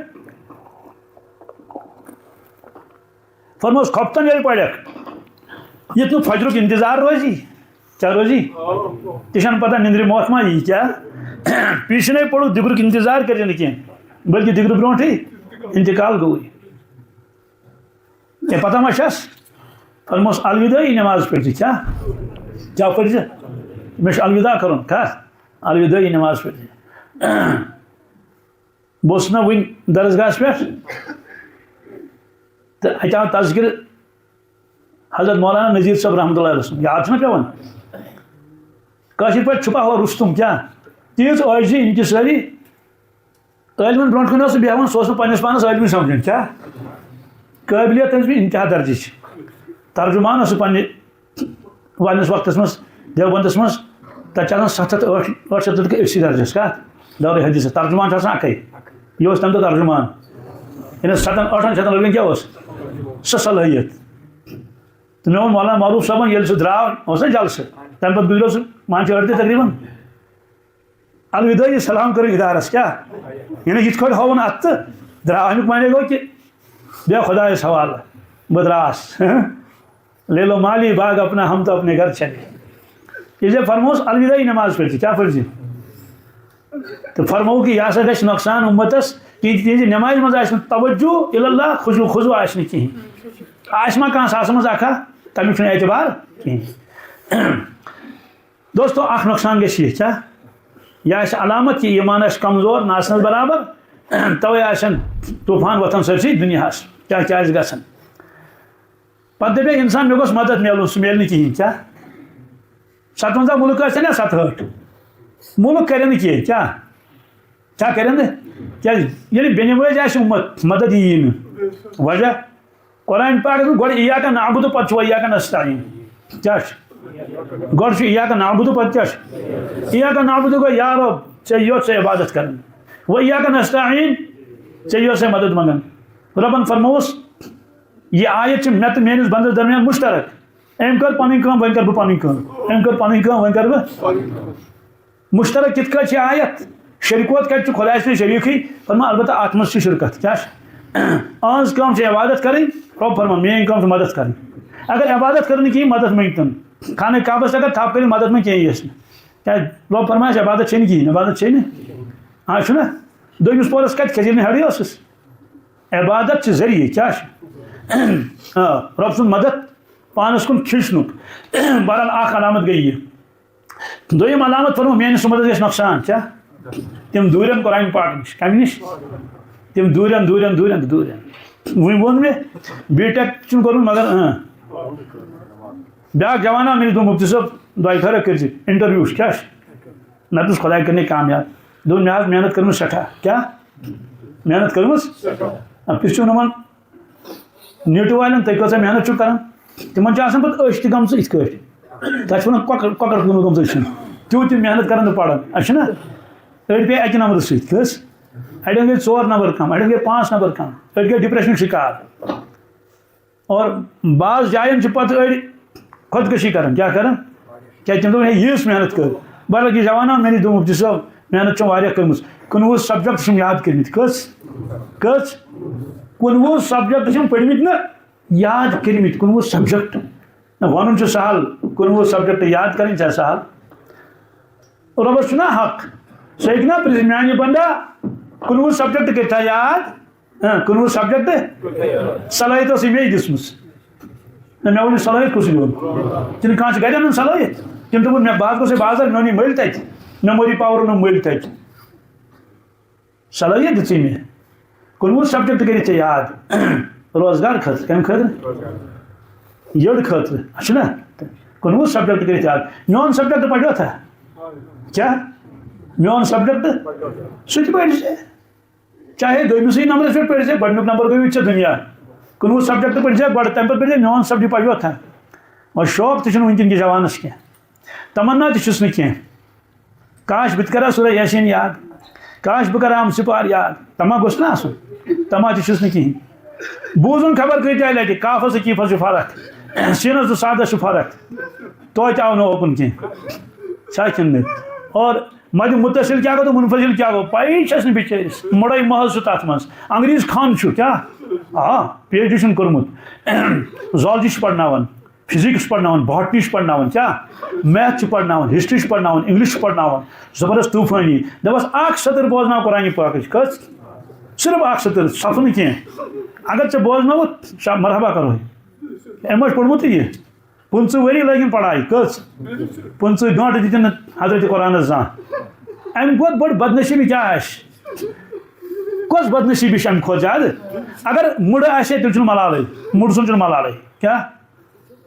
فرموس، خۄفتن ییٚلہِ پرکھ، یُتھ نہٕ فجرُک انتظار روزی، کیٛاہ روزی؟ تہِ چھَنہٕ پتہ نِندرِ موت ما یی کیٛاہ۔ پیٖشنَے پوٚرُکھ، دِگرُک انتظار کٔرۍ زِ نہٕ کینٛہہ، بلکہِ دِگرٕ برونٛٹھٕے انتقال گوٚوٕے۔ ژےٚ پتہ ما چھَس؟ فرموس، الودٲعی نماز پٔرۍ زِ۔ کیٛاہ؟ کیٛاہ پٔرۍ زِ؟ مےٚ چھُ الوداع کرُن۔ کَتھ؟ الودٲعی نماز پٔرۍ زِ۔ بہٕ اوسُس نہ وٕنۍ درسگاہس پٮ۪ٹھ، تہٕ اَتہِ آو تذکرٕ حضرت مولانا نذیر صٲب رحمتہ اللہ علیہ سُنٛد، یاد چھُنہ پٮ۪وان؟ کٲشِر پٲٹھۍ چھُپا ہوا رُستُم، کیٛاہ؟ تیٖژ عٲجزی، انکسٲری۔ عٲلمَن برونٛٹھ کُن اوس سُہ بیٚہوان، سُہ اوس نہٕ پنٛنِس پانَس عٲلمٕے سَمجھان، کیٛاہ؟ قٲبلیت ٲس بیٚیہِ انتہا درجٕچ۔ ترجمان اوس سُہ پنٛنہِ پنٛنِس وقتس منٛز دیوبندس منٛز، تَتہِ چھِ آسان ستھ ہتھ، ٲٹھ، ٲٹھ شیٚتھ تہٕ أکسٕے درجس۔ کَتھ؟ دورِ حدیثس۔ ترجمان چھُ آسان اَکٕے۔ یہِ اوس تَمہِ دۄہ ترجمان۔ یعنی ستن، ٲٹھن شیٚتن رۄپین کیٛاہ اوس؟ سۄ صلٲحیت۔ تہٕ مےٚ ووٚن مولانا معروف صٲبن، ییٚلہِ سُہ درٛاو، اوس نا جلسہٕ، تَمہِ پتہٕ گُزریو سُہ، مان ژٕ، ٲٹھِ دۄہہِ تقریباً۔ الودٲعی سلام کٔرِو ادارس، کیٛاہ؟ یعنی یِتھ کٲٹھۍ ہووُن اتھ تہٕ درٛاو۔ امیُک معنی گوٚو کہِ بیٚہہ خۄدایس حوالہٕ، بہٕ درٛاس۔ لے لو مالی باغ اپنا، ہم تو اپنے گھر چلے۔ ییٚلہِ فرمووُس الودٲعی نماز پٔرۍ زِ، کیٛاہ پٔرۍ زِ؟ تہٕ فرموو کہِ یہِ ہسا گژھِ نۄقصان اُمتس، کہِ تِہنٛزِ نمازِ منٛز آسہِ نہٕ توجہ الی اللہ، خضوع، خضوع آسہِ نہٕ کِہیٖنۍ۔ آسہِ ما کانٛہہ ساسس منٛز اکھا، تمیُک چھُنہٕ اعتبار کِہیٖنۍ۔ دوستو، اکھ نۄقصان گژھِ یہِ، کیٛاہ؟ یہِ آسہِ علامت کہِ ایمان آسہِ کمزور، نہ آسنس برابر، توے آسن طوفان وۄتھان سٲرسٕے دُنیاہس۔ کیٛاہ، کیٛاہ آسہِ گژھان؟ پتہٕ دپہِ انسان، مےٚ گوٚژھ مدد میلُن، سُہ میلہِ نہٕ کِہیٖنۍ۔ کیٛاہ؟ ستونزہ مُلک ٲسۍ تن یا ستہٲٹھ، مُلک کرن نہٕ کینٛہہ۔ کیٛاہ؟ کیٛاہ کرن نہٕ؟ کیٛازِ؟ ییٚلہِ بے نمٲزۍ آسہِ اُمت، مدد یی نہٕ۔ وجہ؟ قرآن پاکس منٛز گۄڈٕ ایاک نعبد، پتہٕ چھُ ایاک نستعین۔ کیٛاہ چھُ؟ گۄڈٕ چھُ ایاک نعبد، پتہٕ کیٛاہ چھُ؟ ایاک نعبد گوٚو، یا رب، ژےٚ یوت ژےٚ عبادت کرٕنۍ۔ و ایاک نستعین، ژےٚ یوت ژےٚ مدد منٛگان۔ ربن فرمووُس، یہِ آیت چھِ مےٚ تہٕ میٲنِس بندس درمیان مشترک۔ أمۍ کٔر پنٕنۍ کٲم، وۄنۍ کرٕ بہٕ پنٕنۍ کٲم۔ أمۍ کٔر پنٕنۍ کٲم، وۄنۍ کرٕ بہٕ۔ مشترک کِتھ کٲٹھۍ چھِ آیت؟ شریٖکوت کتہِ چھُ؟ خۄدایَس سۭتۍ شریٖکٕے۔ فرمان، البتہ اتھ منٛز چھِ شرکت۔ کیٛاہ چھِ؟ أہنٛز کٲم چھِ عبادت کرٕنۍ، رۄب فرمان، میٲنۍ کٲم چھِ مدد کرٕنۍ۔ اگر عبادت کٔر نہٕ کِہیٖنۍ، مدد مٔنٛگتن۔ خانہ کعبس اگر تھپھ کٔرِتھ، مدد منٛگ کینٛہہ یِیَس نہٕ۔ کیٛازِ؟ رۄب فرمایہِ، اَسہِ عبادت چھے نہٕ کِہیٖنۍ، عبادت چھے نہٕ۔ آ، چھُنہ؟ دوٚیمِس پورس کتہِ کھژِ، ییٚلہِ نہٕ ہیٚرٕے ٲسٕس؟ عبادت چھِ ذٔریعہٕ، کیٛاہ چھُ؟ آ، رۄب سُنٛد مدد، پانس کُن کھِچنُک۔ بہرحال، اکھ علامت گٔے یہِ۔ دوٚیِم علامت فرمو، میٲنِس اُمتس گژھِ نۄقصان۔ کیٛاہ؟ تِم دوٗرن قرآن پاک نِش۔ کمہِ نِش؟ تِم دوٗرن، دوٗرن، دوٗرن تہٕ دوٗرن۔ وۄنۍ ووٚن مےٚ، بی ٹیک چھُنہٕ کوٚرمُت، مگر اۭں۔ بیٛاکھ جوانا، مےٚ نِش دوٚپ، مفتی صٲب، دۄیہِ خٲرا کٔرۍ زِ انٹرویو وٕچھ، کیٛاہ چھُ؟ مےٚ دوٚپُس، خۄداے کٔرِنَے کامیاب۔ دوٚپُن، مےٚ حظ محنت کٔرمٕژ سٮ۪ٹھاہ۔ کیٛاہ؟ محنت کٔرمٕژ؟ سٮ۪ٹھاہ۔ آ، پرٛژھِو نہٕ وۄنۍ۔ نیٹ والٮ۪ن، تُہۍ کۭژاہ محنت چھِو کران؟ تِمن چھِ آسان پتہٕ أچھ تہِ گٔمژٕ یِتھ کٲٹھۍ۔ تَتھ چھِ وَنان کۄکر، کۄکر کٲم گٔمٕژ أچھن۔ تیوٗت تہِ محنت کران تہٕ پران۔ اَسہِ چھُنہ؟ أڑۍ پیٚیہِ اَکہِ نمبرٕ سۭتۍ۔ کٔژ؟ اَڑٮ۪ن گٔے ژور نمبر کم، اَڑٮ۪ن گٔے پانٛژھ نمبر کم، أڑۍ گٔے ڈپریشنُک شکار۔ اور بعض جاین چھِ پتہٕ أڑۍ خودکشی کران۔ کیٛاہ کران؟ کیٛازِ تِم دوٚپُن، ہے، ییٖژ محنت کٔر۔ بہرحال، یہِ جوانہ مےٚ نِش دوٚپُن، مفتی صٲب، محنت چھےٚ واریاہ کٔرمٕژ۔ کُنوُہ سبجیکٹ چھِم یاد کٔرمٕتۍ۔ کٔژ؟ کٔژ؟ کُنوُہ سبجیکٹ چھِم پٔرمٕتۍ نہ یاد کٔرمٕتۍ، کُنوُہ سبجیکٹ۔ نہ، وَنُن چھُ سہل، کُنوُہ سبجیکٹ یاد کَرٕنۍ چھےٚ سہل۔ رۄبَس چھُنہ حق، سُہ ہیٚکہِ نہ پرٛژھِتھ، میٛانہِ بندا، کُنوُہ سبجیکٹ کٔرِتھا یاد؟ ہاں، کُنوُہ سبجیکٹ صلٲحیت ٲسٕے مےٚ دِژمٕژ۔ نہ، مےٚ ؤنِو، صلٲحیت کُس دیُن؟ کِنہٕ کانٛہہ چھُ گرِ اَنان صلٲحیت؟ تِم دوٚپُن، مےٚ، بہٕ حظ گوٚژھُس بازر، مےٚ اوٚن یہِ مٔلۍ تَتہِ، memory power اوٚنُم مٔلۍ تَتہِ۔ صلٲحیت دِژٕے مےٚ۔ کُنوُہ سبجیکٹ کٔرِتھ ژےٚ یاد۔ روزگار خٲطرٕ، کَمہِ خٲطرٕ؟ یٔڑ خٲطرٕ۔ اَسہِ چھُنہ؟ کُنوُہ سبجیکٹ کٔرِتھ یاد۔ میون سبجیکٹ پڑھیو تھا؟ کیٛاہ؟ میون سبجیکٹ؟ سُہ تہِ پرِ ژےٚ۔ چاہے دوٚیمِسٕے نمبرس پٮ۪ٹھ پرِ ژےٚ، گۄڈٕنیُک نمبر گوٚوُے ژےٚ دُنیا۔ کُنوُہ سبجیکٹ پرِ ژےٚ گۄڈٕ، تَمہِ پتہٕ پرِ ژےٚ میون سبجیکٹ پڑھیو تھا؟ وۄنۍ شوق تہِ چھُنہٕ وٕنکیٚن کِس جوانس کینٛہہ۔ تمنا تہِ چھُس نہٕ کینٛہہ۔ کاش بہٕ تہِ کرٕ ہا سورہ یاسین یاد، کاش بہٕ کرٕ ہا ہم سپار یاد۔ تما گوٚژھ نہ آسُن؟ تما تہِ چھُس نہٕ کِہیٖنۍ۔ بوٗزُن خبر کۭتیٛاہ لٹہِ، قافس تہٕ کیٖفس چھِ فرق، سیٖنس تہٕ صادس چھِ فرق۔ توتہِ آو نہٕ اوکُن کینٛہہ۔ چھا کِنہٕ نہٕ؟ اور مدِ متصل کیٛاہ گوٚو تہٕ منفصل کیٛاہ گوٚو، پَیی چھَس نہٕ بِچٲرِس۔ مُڑے محض چھُ تَتھ منٛز۔ انگریز خان چھُ کیٛاہ؟ آ، پی ایچ ڈی چھُنہٕ کوٚرمُت۔ زالجی چھُ پرناوان۔ فزکس چھُ پرناوان، باٹنی چھُ پرناوان، کیٛاہ؟ میتھ چھُ پرناوان، ہسٹری چھُ پرناوان، انگلش چھُ پرناوان، زبردست طوفانی۔ دپس اکھ سطر بوزناو قرآن پاکٕچ، کٔژ؟ صرف اکھ سطر، صفہٕ نہٕ کینٛہہ۔ اگر ژےٚ بوزنووُتھ، سا مرحبا کرو۔ أمۍ ما چھُ پوٚرمُت یہِ؟ پٕنٛژٕہ ؤری لٲگِن پڑھاے، کٔژ؟ پٕنٛژٕہ گٲنٛٹہٕ دِتِن نہٕ حضرت قرآنس زانٛہہ۔ امہِ کھۄتہٕ بٔڑ بدنصیٖبی کیٛاہ آسہِ؟ کۄس بدنصیٖبی چھِ امہِ کھۄتہٕ زیادٕ؟ اگر مُڑٕ آسہِ ہے، تیٚلہِ چھُنہٕ ملالٕے، مُڑٕ سُنٛد چھُنہٕ ملالٕے۔ کیٛاہ؟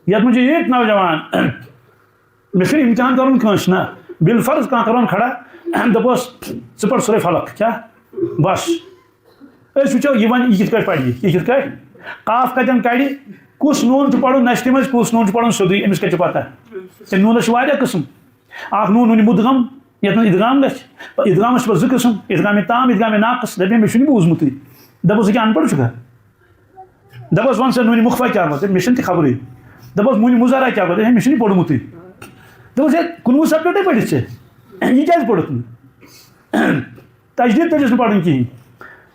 یتھ منٛز چھِ ییٖتۍ نوجوان، مےٚ چھُنہٕ امتحان کرُن کٲنٛسہِ، نہ، بالفرض کانٛہہ کرون کھڑا، دپوس، "ژٕ پَر سورہ فلق"، کیٛاہ؟ بس۔ أسۍ وٕچھو، یہِ وَنہِ، یہِ کِتھ کٲٹھۍ پَرِ یہِ، یہِ کِتھ کٲٹھۍ؟ قاف کَتٮ۪ن کَڑِ، کُس نوٗن چھُ پَرُن نَشتہِ منٛز، کُس نوٗن چھُ پَرُن سیوٚدُے، أمِس کَتہِ چھِ پَتہ؟ تَمہِ نوٗنَس چھِ واریاہ قٕسٕم۔ اَکھ نوٗن نوٗنہِ مُدغم، یَتھ منٛز اِدغام گژھِ، اِدغامَس چھِ پَتہٕ زٕ قٕسٕم، اِدغامِ تام، اِدغامِ ناقص۔ دَپہِ، مےٚ چھُنہٕ بوٗزمُتٕے۔ دَپُس، یہِ کیٛاہ اَن پَڑھ چھُکھا؟ دَپُس، وَن سا، نوٗنہِ مُخفا کیٛاہ گوٚو؟ مےٚ چھَنہٕ تہِ خبرٕے۔ دَپُس، نوٗنہِ مُزارا کیٛاہ گوٚو؟ ہے، مےٚ چھُنہٕ یہِ پوٚرمُتٕے۔ دَپُس، ہے، کُنوُہ سَبجَکٹَے پٔرِتھ ژےٚ، یہِ کیٛازِ پوٚرُتھ نہٕ؟ تجدید پٮ۪ٹھ چھُس نہٕ پَرُن کِہیٖنۍ۔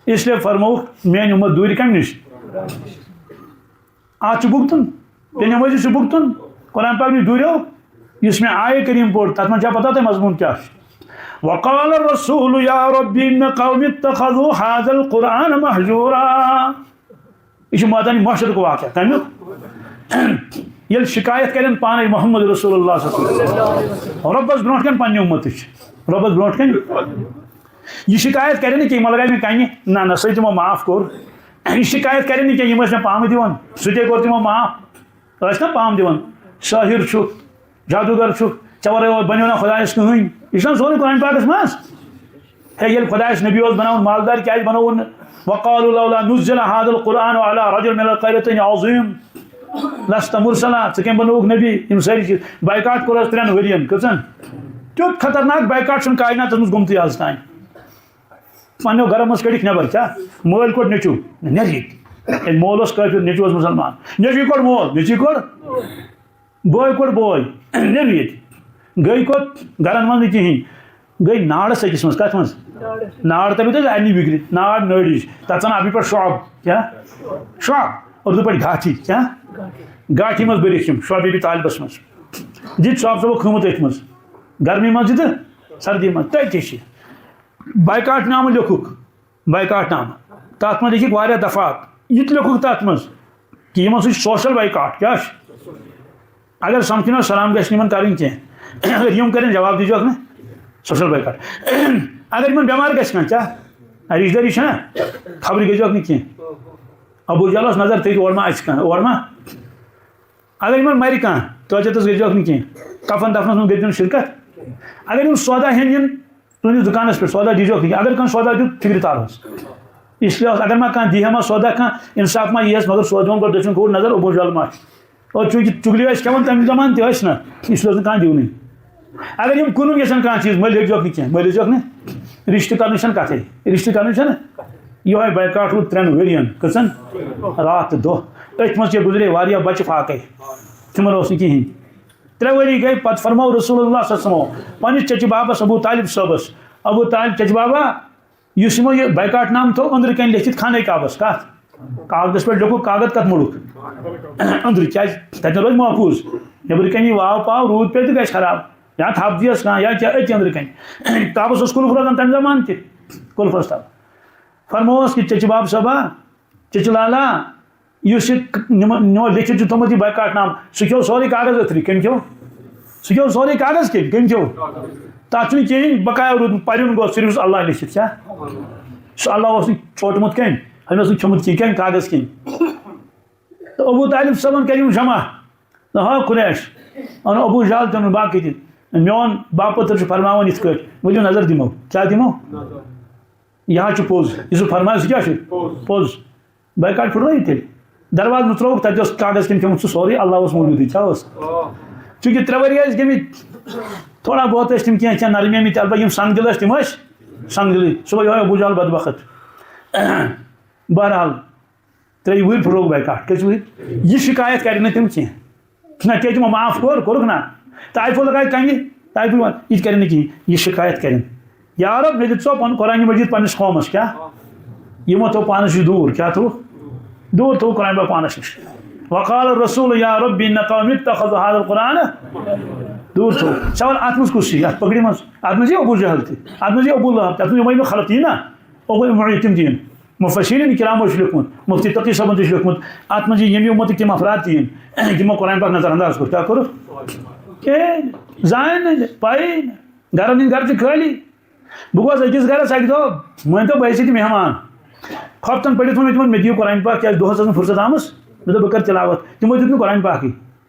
اس لیے فرمووُکھ، میٛانہِ اُمت دوٗرِ کَمہِ نِش؟ اَتھ چھُ بُگتُن، تیٚلہِ نٮ۪مٲزی چھُ بُگتُن۔ قرآن پاک نِش دوٗریو۔ یُس مےٚ آیہِ کریٖم پوٚر، تَتھ منٛز چھا پَتہ تۄہہِ مضموٗن کیٛاہ چھُ؟ وقال الرسول یا رب ان قوم اتخذوا هذا القرآن مهجورا۔ یہِ چھُ مٲدانِ محشرُک واقعہ۔ کَمیُک؟ ییٚلہِ شِکایت کَرن پانَے محمد رسول اللہ صلی اللہ علیہ وسلم۔ رۄبَس برونٛٹھ کَنہِ پنٛنہِ اُمتٕچ۔ رۄبَس برونٛٹھ کَنہِ۔ یہِ شِکایت کَرِ نہٕ کینٛہہ، مطلب، مےٚ کَنہِ، نہ، نہ، سُہ تہِ تِمو معاف کوٚر۔ یہِ شِکایت کَرِ نہٕ کینٛہہ، یِم ٲسۍ مےٚ پامہٕ دِوان، سُہ تہِ کوٚر تِمو معاف۔ ٲسۍ نہ پام دِوان، سٲحِر چھُ، جادوٗگر چھُ، ژےٚ وَرٲے بَنیو نہ خۄدایَس کٕہٕنۍ۔ یہِ چھُنہ سورُے قرآن پاکَس منٛز۔ ہے، ییٚلہِ خۄدایَس نبی اوس بَناوُن، مالدار کیٛازِ بَنووُن نہٕ؟ وقالوا لولا نزل هذا القرآن على رجل من القريتين عظيم۔ لست مرسلا، ژٕ کٔمۍ بنووُکھ نبی؟ یِم سٲری چیٖز۔ بایکاٹ کوٚر حظ ترٛٮ۪ن ؤرین، کٔژن؟ تیُتھ خطرناک بایکاٹ چھُنہٕ کایناتس منٛز گوٚمتُے آز تام۔ پننیو گرو منٛز کٔڑِکھ نٮ۪بر، کیٛاہ؟ مٲلۍ کوٚڑ نیٚچوٗ، نیر ییٚتہِ۔ ہے، مول اوس کٲفِر، نیٚچوٗ اوس مُسلمان۔ نیٚچوٗ کوٚڑ مول، نیٚچوٗ کوٚڑ، بوے کوٚڑ بوے، نیر ییٚتہِ۔ گٔے کوٚت؟ گرن منٛز نہٕ کِہیٖنۍ۔ گٔے نارس أکِس منٛز۔ کتھ منٛز؟ نار۔ تَمیُک حظ اَنہِ بِگرِ۔ نار نٲرِج۔ تَتھ زَن اَبہِ پٮ۪ٹھ شعب۔ کیٛاہ؟ شعب۔ اُردو پٲٹھۍ گاٹھی۔ کیٛاہ؟ گاٹھی منٛز بٔرِتھ یِم شعب ابی طالبس منٛز۔ دِتۍ شعب صٲبو کھٔمٕت أتھۍ منٛز۔ گرمی منٛز تہِ تہٕ سردی منٛز۔ تٔتۍ چھِ۔ بایکاٹ نامہٕ لیوٚکھُکھ۔ بایکاٹ نامہٕ۔ تَتھ منٛز لیکھِکھ واریاہ دفعات۔ یہِ تہِ لیوٚکھُکھ تَتھ منٛز کہِ یِمن سۭتۍ چھُ سوشل بایکاٹ۔ کیٛاہ چھُ؟ اگر سمکھِنو، سلام گژھِ نہٕ یِمن کرٕنۍ کینٛہہ۔ اگر یِم کرن، جواب دیٖزیوکھ نہٕ، سوشل بایکاٹ۔ اگر یِمن بٮ۪مار گژھِ کانٛہہ، کیٛاہ؟ رشتہٕ دٲری چھَنا؟ خبرٕ گٔژھۍزیوکھ نہٕ کینٛہہ۔ ابو جہلس نظر تھٲیِتھ، اورٕ ما اَژِ کانٛہہ، اورٕ ما؟ اگر یِمن مرِ کانٛہہ، تٲجَتَس گٔژھۍزیوکھ نہٕ کینٛہہ۔ کفن دفنس منٛز گٔژھۍزیو نہٕ شرکت۔ اگر یِم سودا ہٮ۪ن یِن، تُہٕنٛدِس دُکانَس پٮ۪ٹھ سودا دیٖزیوکھ نہٕ کینٛہہ۔ اگر کانٛہہ سودا دیُت، فِکرِ تارہوس۔ اس لیے اوس، اگر ما کانٛہہ دی ہا ما سودا کانٛہہ، انصاف ما یِیَس، مگر سوز دِوان گۄڈٕ دٔچھُن کھووُر نظر، ابو جہل ما چھُ۔ اور چوٗنٛکہِ چُگلی ٲسۍ کھٮ۪وان تَمہِ زمانہٕ تہِ ٲسۍ نہ، اس لیے اوس نہٕ کانٛہہ دِونٕے۔ اگر یِم کٕنُن یژھن کانٛہہ چیٖز، مٔلۍ ہیٚکہِ زیوکھ نہٕ کینٛہہ، مٔلۍ ہیٚکہِ زیوکھ نہٕ۔ رِشتہٕ کرنٕچ چھَنہٕ کَتھٕے، رِشتہٕ کرنٕچ چھَنہٕ۔ یِہوٚے بایکاٹ روٗد ترٛٮ۪ن ؤرِین۔ کٔژَن؟ راتھ تہٕ دۄہ۔ أتھۍ منٛز کیٛاہ گُزرے، واریاہ بَچہٕ فاقے۔ تِمَن اوس نہٕ کِہیٖنۍ۔ ترٛےٚ ؤری گٔے، پَتہٕ فرموو رسول اللہ صلی اللہ علیہ وسلمو پنٛنِس چچہِ بابَس ابو طالب صٲبَس، ابو طالب، چچہِ بابا، یُس یِمو یہِ بایکاٹ نامہٕ تھوٚو أنٛدرٕ کَنۍ لیٚکھِتھ خانَے کعبَس، کَتھ؟ کاغذَس پٮ۪ٹھ لیوٚکھُکھ، کاغذ کَتھ موٚڑُکھ؟ أنٛدرٕ، کیٛازِ؟ تَتٮ۪ن روزِ محفوٗظ۔ نیٚبرٕ کَنہِ یی واو پاو، روٗد پیٚیہِ تہٕ گژھِ خراب۔ یا تھپھ دِیَس کانٛہہ، یا کیٛاہ، أتھۍ أنٛدرٕ کَنہِ۔ کعبَس اوس قُلُف روزان تَمہِ زمانہٕ تہِ، قُلفَس تَل۔ فرمووُس کہِ چچہِ باب صٲبا، چچہِ لالا، یُس یہِ ک-، یِمو، یِمو لیٚکھِتھ چھُ تھوٚمُت یہِ بایکاٹ نامہٕ، سُہ کھیوٚو سورُے کاغذ أتھٕے۔ کٔمۍ کھیوٚو؟ سُہ کھیوٚو سورُے کاغذ کٔمۍ؟ کٔمۍ کھیوٚو؟ تَتھ چھُنہٕ کِہیٖنۍ بقایا روٗدمُت، پَرُن گوٚو صرف یُس اللہ لیٚکھِتھ۔ کیٛاہ؟ سُہ اللہ اوس نہٕ ژوٹمُت کٔمۍ؟ أمۍ اوس نہٕ کھیوٚمُت کِہیٖنۍ، کٔمۍ کاغذ کِہیٖنۍ؟ تہٕ ابو طالب صٲبَن کَرِ یِم جمع۔ نہ ہا اَنو ابو جہل تہِ اَنُن باقٕے تہِ۔ میون باپٲتھٕر چھُ فرماوان یِتھ کٲٹھۍ، ؤلِو نظر دِمو، کیٛاہ دِمو؟ یہِ حظ چھُ پوٚز، یُس بہٕ فرماوان، سُہ کیٛاہ چھُ؟ پوٚز۔ بایکاٹ پھُٹرٲیِو تیٚلہِ۔ دروازٕ مُژرووُکھ، تَتہِ اوس کاغذ کِنۍ تھوٚمُت سُہ سورُے، اللہ اوس موٗجوٗدٕے، کیٛاہ اوس؟ چوٗنٛکہِ ترٛےٚ ؤری ٲسۍ گٔمٕتۍ، تھوڑا بہت ٲسۍ تِم کینٛہہ کینٛہہ نرمٲومٕتۍ، البتہ یِم سَنہٕ دِل ٲسۍ، تِم ٲسۍ سَنہٕ دِلٕے۔ صُبحٲے یِہوٚے ابوٗ جہل بدبخت۔ بہرحال، ترٛیٚیہِ وُہٕرۍ پھُٹرووُکھ بایکاٹ۔ کٔژِ وُہٕرۍ؟ یہِ شِکایت کَرِ نہٕ تِم کینٛہہ۔ نہ، کیٛازِ تِمو معاف کوٚر، کوٚرُکھ نہ؟ طائفو لگایہِ کَنہِ، طائفو وَن، یہِ تہِ کَرِ نہٕ کِہیٖنۍ، یہِ شِکایت کَرن۔ یا رب، مےٚ دیُت ژےٚ پَنُن قرآنِ مجیٖد پنٛنِس قومَس، کیٛاہ؟ یِمو تھوٚو پانَس نِش دوٗر، کیٛاہ تھوٚو؟ دوٗر تھوٚو قرآن پاک پانَس نِش۔ وقال الرسول یا رب ان قومی اتخذوا هذا القرآن۔ دوٗر تھوٚو۔ ژےٚ وَن اَتھ منٛز کُس چھُ؟ اَتھ پگڑِ منٛز؟ اَتھ منٛز یہِ ابوٗ جہل تہِ، اَتھ منٛز یہِ ابوٗ لہب تہِ، اَتھ منٛز یِمَے یِمَے خلق تہِ یی نہ، اُوَیہِ ابن معیط تہِ یِن۔ مفسرین کرامو چھُ لیوٚکھمُت، مفتی تقی صٲبن تہِ چھُ لیوٚکھمُت، اَتھ منٛز یہِ ییٚمہِ اُمتٕکۍ تِم افراد تہِ یِن، یِمو قرآن پاک نظر انداز کوٚر۔ کیٛاہ کوٚرُکھ؟ کِہیٖنۍ۔ زانہِ نہٕ، پَیی نہٕ۔ گرن ہٕنٛدۍ گرٕ چھِ خٲلی۔ بہٕ گوس أکِس گرس اَکہِ دۄہ، مٲنۍ تو بہٕ ٲسۍ ییٚتہِ مہمان۔ خۄفتن پٔرِتھ ووٚن مےٚ تِمن، "مےٚ دِیِو قرآن پاک، کیٛازِ دۄہس ٲس نہٕ فرصت آمٕژ۔" مےٚ دوٚپ، "بہٕ کرٕ تِلاوت۔" تِمو دیُت مےٚ قرآن پاکٕے۔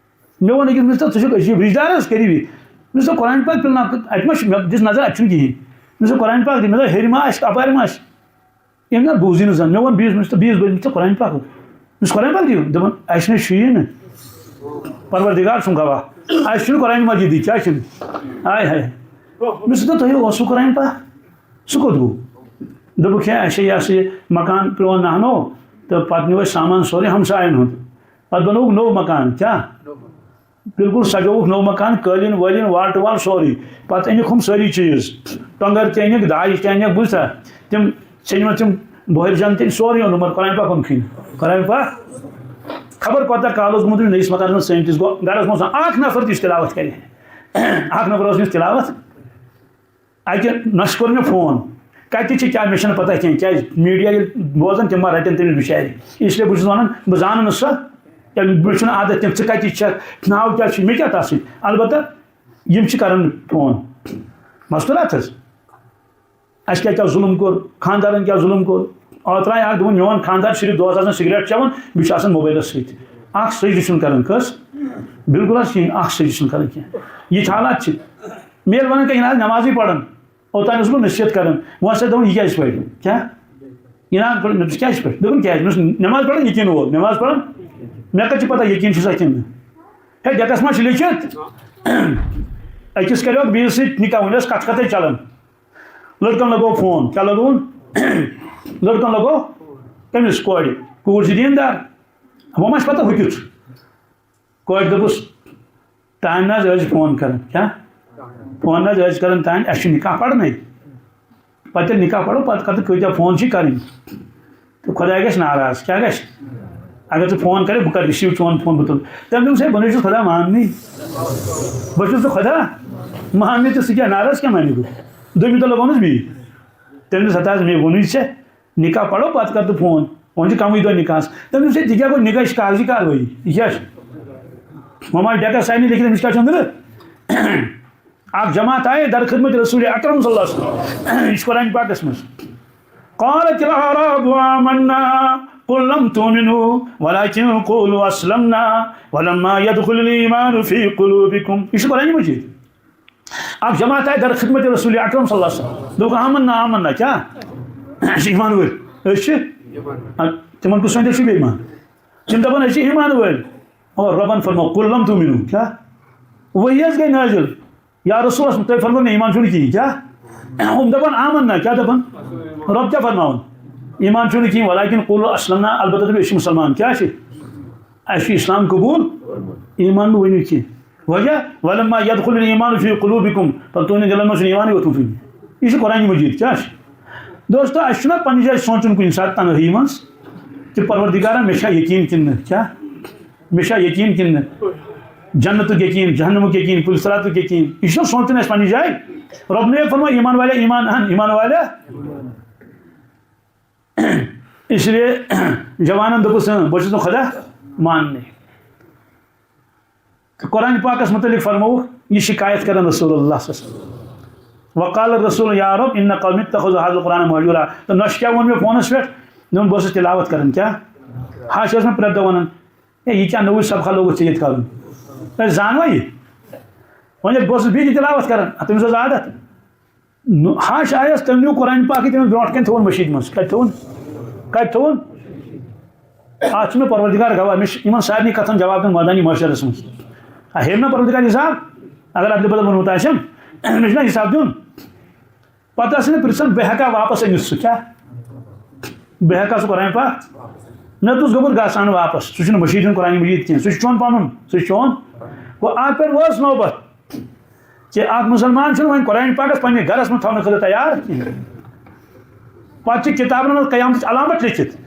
مےٚ ووٚن أکِس، مےٚ دوٚپُس، "ژٕ چھُکھ عجیٖب رِشتہٕ دار حظ، قریٖبی۔" مےٚ دوٚپُس، "قرآن پاک پِلناو۔" اَتہِ ما چھُ؟ مےٚ دِژ نظر، اَتہِ چھُنہٕ کِہیٖنۍ۔ مےٚ دوٚپُس، "قرآن پاک دِ۔" مےٚ دوٚپ، "ہیٚرِ ما آسہِ، اَپارِ ما آسہِ؟" أمۍ نہ بوٗزٕے نہٕ زَن۔ مےٚ ووٚن بیٚیِس، مےٚ دوٚپُس، "بیٚیِس بٲیِس، مےٚ دوٚپُس، قرآن پاک؟" مےٚ دوٚپُس، "قرآن پاک دِیِو؟" دوٚپُن، "اَسہِ نَے چھُیی نہٕ۔" پروردگار سُنٛد گواہ، اَسہِ چھُنہٕ قرآن مجیٖدٕے، کیٛاہ چھُنہٕ؟ ہاے ہاے۔ مےٚ دوٚپُس، "تۄہہِ اوسوٕ قرآن پاک؟ سُہ کوٚت گوٚو؟" دوٚپُکھ، "ہے، اَسہِ چھِ یہِ ہسا یہِ مکان پرٛون نہنو، تہٕ پَتہٕ نیوٗ اَسہِ سامان سورُے ہمساین ہُنٛد۔ پَتہٕ بَنووُکھ نوٚو مکان۔" کیٛاہ؟ بالکل سجووُکھ نوٚو مکان، قٲلیٖن وٲلیٖن، وال ٹُوال سورُے۔ پتہٕ أنِکھ ہُم سٲری چیٖز، ٹۄنٛگر تہِ أنِکھ، داجہِ تہِ أنِکھ، بوٗزتھا؟ تِم ژھیٚنۍ مَژٕ، تِم بۄہرِ جَن تہِ، سورُے اوٚنُکھ، مگر قرآن پاک اوٚنکھٕے نہٕ۔ قرآن پاک خبر کوتاہ کال اوس گوٚمُت أمِس نٔیِس مکانَس منٛز، سٲنۍ تِس گوٚو گَرَس منٛز اَکھ نفر تہِ یُس تِلاوت کَرِ۔ اَکھ نفر اوس نہٕ یُس تِلاوت اَکہِ نۄشہِ کوٚر مےٚ فون، کَتہِ چھِ کیٛاہ، مےٚ چھَنہٕ پَتہ کینٛہہ، کیٛازِ میٖڈیا ییٚلہِ بوزَن، تِم ما رَٹَن تٔمِس بِچارِ۔ اِسلیے بہٕ چھُس وَنان، بہٕ زانہٕ نہٕ سۄ، کیٛازِ مےٚ چھُنہٕ عادت تٔمۍ، ژٕ کَتِچ چھَکھ، ناو کیٛاہ چھُ، مےٚ کیٛاہ تَس سۭتۍ؟ البتہ یِم چھِ کَران فون، مَستوٗرات حظ۔ اَسہِ کیٛاہ کیٛاہ ظُلُم کوٚر، خانٛدارَن کیٛاہ ظُلُم کوٚر۔ اوترٕ آیہِ اَکھ، دوٚپُن، "میون خانٛدار چھُ صرف دۄہَس آسان سِگریٹ چٮ۪وان، بیٚیہِ چھُ آسان موبایلَس سۭتۍ۔" اَکھ سٔج تہِ چھُنہٕ کَران، کٔژ؟ بِلکُل حظ کِہیٖنۍ، اَکھ سٔج تہِ چھُنہٕ کَران کینٛہہ۔ یِتھۍ حالات چھِ۔ مےٚ ییٚلہِ وَنان کانٛہہ، "یہِ نہ حظ نٮ۪مازٕے پَران۔" اوٚتام اوسُس بہٕ نصیحت کران، وۄنۍ ہسا دوٚپُن، "یہِ کیازِ پرِ؟ کیٛاہ؟ یہِ نہ حظ پرِ۔" مےٚ دوٚپُس، "کیازِ پرِ؟" دوٚپُن، "کیازِ؟" مےٚ دوٚپُس، "نٮ۪ماز پران یقیٖن وول، نٮ۪ماز پران، مےٚ کتہِ چھِ پتہ یقیٖن چھُسا کِنہٕ نہٕ؟ ہے، ڈیکس ما چھُ لیکھِتھ؟ أکِس کریوکھ بیٚیِس سۭتۍ نکاح، وۄنۍ ٲس کتھ کتھے چلان۔ لڑکن لگوو فون، کیٛاہ لگووُن؟ لڑکن لگوو کٔمِس؟ کورِ۔ کوٗر چھِ دیٖندار، وۄنۍ ما چھِ پتہ ہُہ کیُتھ چھُ؟" کورِ دوٚپُس، "تانۍ نہ حظ ٲسۍ فون کران۔" کیٛاہ؟ "فون نہ حظ ٲسۍ کران تانۍ، اَسہِ چھُ نکاح پرنَے۔ پتہٕ ییٚلہِ نکاح پرو، پتہٕ کتہٕ کۭتیاہ فون چھِ کرٕنۍ؟ تہٕ خۄداے گژھِ ناراض۔" کیٛاہ گژھِ؟ اگر ژٕ فون کرکھ، بہٕ کرٕ receive چون فون، بہٕ تُلہٕ۔ تٔمۍ دوٚپُس، "ہے، بہٕ نہ چھُس خۄدا ماننٕے۔ بہٕ چھُس نہٕ خۄدا ماننٕے، تہٕ سُہ کیٛاہ ناراض کیٛاہ مانہِ بہٕ؟" دوٚیمہِ دۄہ لگوونَس بیٚیہِ۔ تٔمۍ دوٚپُس، "ہتا حظ، مےٚ ووٚنُے ژےٚ۔" نکاح پرو، پتہٕ کر تہٕ فون۔ وۄنۍ چھِ کمٕے دۄہ نکاحس۔ تٔمۍ دوٚپ، "ہے، تہِ کیٛاہ گوٚو؟ نکاح چھِ کاغذی کاروٲیی۔ یہِ کیٛاہ چھِ؟ وۄنۍ ما ڈیکس سارنٕے لیکھِتھ، أمِس کیٛاہ چھُ أنٛدرٕ؟" اکھ جماعت آیہِ در خدمت رسول اکرم صلی اللہ علیہ وسلم۔ یہِ چھُ قرآن پاکس منٛز۔ "قالت الاعراب آمنا قل لم تؤمنوا ولكن قولوا اسلمنا ولما يدخل الايمان في قلوبكم۔" یہِ چھُ قرآن مجید۔ اکھ جماعت آیہِ در خدمت رسول اکرم صلی اللہ علیہ وسلم۔ دوٚپُکھ، "آمنا، آمنا۔" کیٛاہ؟ أسۍ چھِ ایمان وٲلۍ۔ أسۍ چھِ؟ تِمن کُس سونچان چھُ بے ایمان؟ تِم دپان، "أسۍ چھِ ایمان وٲلۍ۔" اور رۄبن فرموو، "قل لم تؤمنوا۔" کیٛاہ؟ وحی حظ گٔے نٲزِل۔ یا رسول اللہ، تُہۍ فرمٲیِو مےٚ، ایمان چھُنہٕ کِہیٖنۍ۔ کیٛاہ؟ ہُم دپان، "آمنا۔" کیٛاہ دپان؟ رۄب کیٛاہ فرماوُن؟ ایمان چھُنہٕ کِہیٖنۍ، ولكن قولوا اسلمنا، البتہ دپان، "أسۍ چھِ مُسلمان۔" کیٛاہ چھِ؟ اَسہِ چھُ اسلام قبول، ایمان نہٕ ؤنِو کینٛہہ۔ وجہ، "ولما يدخل الايمان في قلوبكم"، پتہٕ تُہنٛدٮ۪ن دِلن منٛز چھُنہٕ ایمانٕے ووتمُت وُنہِ۔ یہِ چھُ قرآن مجید، کیٛاہ چھُ؟ دوستو، اَسہِ چھُنہ پننہِ جایہِ سونٛچُن کُنہِ ساتہٕ تنہٲیی منٛز کہِ پروردگارا، مےٚ چھا یقیٖن کِنہٕ نہٕ؟ کیٛاہ؟ مےٚ چھا یقیٖن کِنہٕ نہٕ؟ جنتُک یقیٖن، جہنمُک یقیٖن، پُلۍ صراطُک یقیٖن، یہِ چھُنہ سونٛچُن اَسہِ پننہِ جایہِ؟ رۄبنٕے فرموو، "ایمان والے، ایمان اَن، ایمان والے۔" اس لیے جوانن دوٚپُس، "اۭں، بہٕ چھُس نہٕ خۄدا ماننٕے۔" تہٕ قرآن پاکس متعلق فرمووُکھ، یہِ شکایت کرن رسول اللہ صلی اللہ علیہ وسلم۔ وقال الرسول یا رب ان قومی اتخذوا هذا القرآن مهجورا۔ تہٕ نۄشہِ کیٛاہ ووٚن مےٚ فونس پٮ۪ٹھ؟ دوٚپُن، "بہٕ اوسُس تلاوت کران۔" کیٛاہ؟ ہا، چھِ ٲسمٕژ پرٛٮ۪تھ دۄہ ونان، "ہے، یہِ کیٛاہ نوٚوُے سبقہ لوگُتھ ژےٚ ییٚتہِ کرُن؟ أسۍ زانوا یہِ؟" وۄنۍ ییٚلہِ بہٕ اوسُس بیٚیہِ تہِ تِلاوت کران، اَتھ تٔمِس ٲس عادت۔ نو-، ہش آیس، تٔمۍ نیوٗ قرآن پاکٕے تٔمِس برونٛٹھ کَنہِ تھوٚوُن مٔشیٖد منٛز۔ کَتہِ تھوٚوُن؟ کَتہِ تھوٚوُن؟ اَتھ چھُ مےٚ پروردگار گواہ، مےٚ چھُ یِمن سارنٕے کَتھن جواب دیُن مٲدانِ محشرس منٛز۔ آ، ہیٚیِم نا پروردگار حساب؟ اگر ادلہِ بدل ووٚنمُت آسٮ۪م، مےٚ چھُنہ حساب دیُن؟ پتہٕ آسہِ نہٕ پرژھان، بہٕ ہٮ۪کا واپس أنِتھ سُہ کیٛاہ؟ بہٕ ہٮ۪کا سُہ قرآن پاک؟ مےٚ دوٚپُس، گوٚبُر، گژھ اَن واپس، سُہ چھُنہٕ مٔشیٖد ہُنٛد قرآن مجیٖد کینٛہہ، سُہ چھُ چون پنُن، سُہ چھُ چون۔ گوٚو، اَتھ پٮ۪ٹھ وٲژ نوبت کہِ اکھ مُسلمان چھُنہٕ وۄنۍ قرآن پاکس پننہِ گرس منٛز تھاونہٕ خٲطرٕ تیار کینٛہہ۔ پتہٕ چھِ کتابن منٛز قیامتٕچ علامت لیکھِتھ۔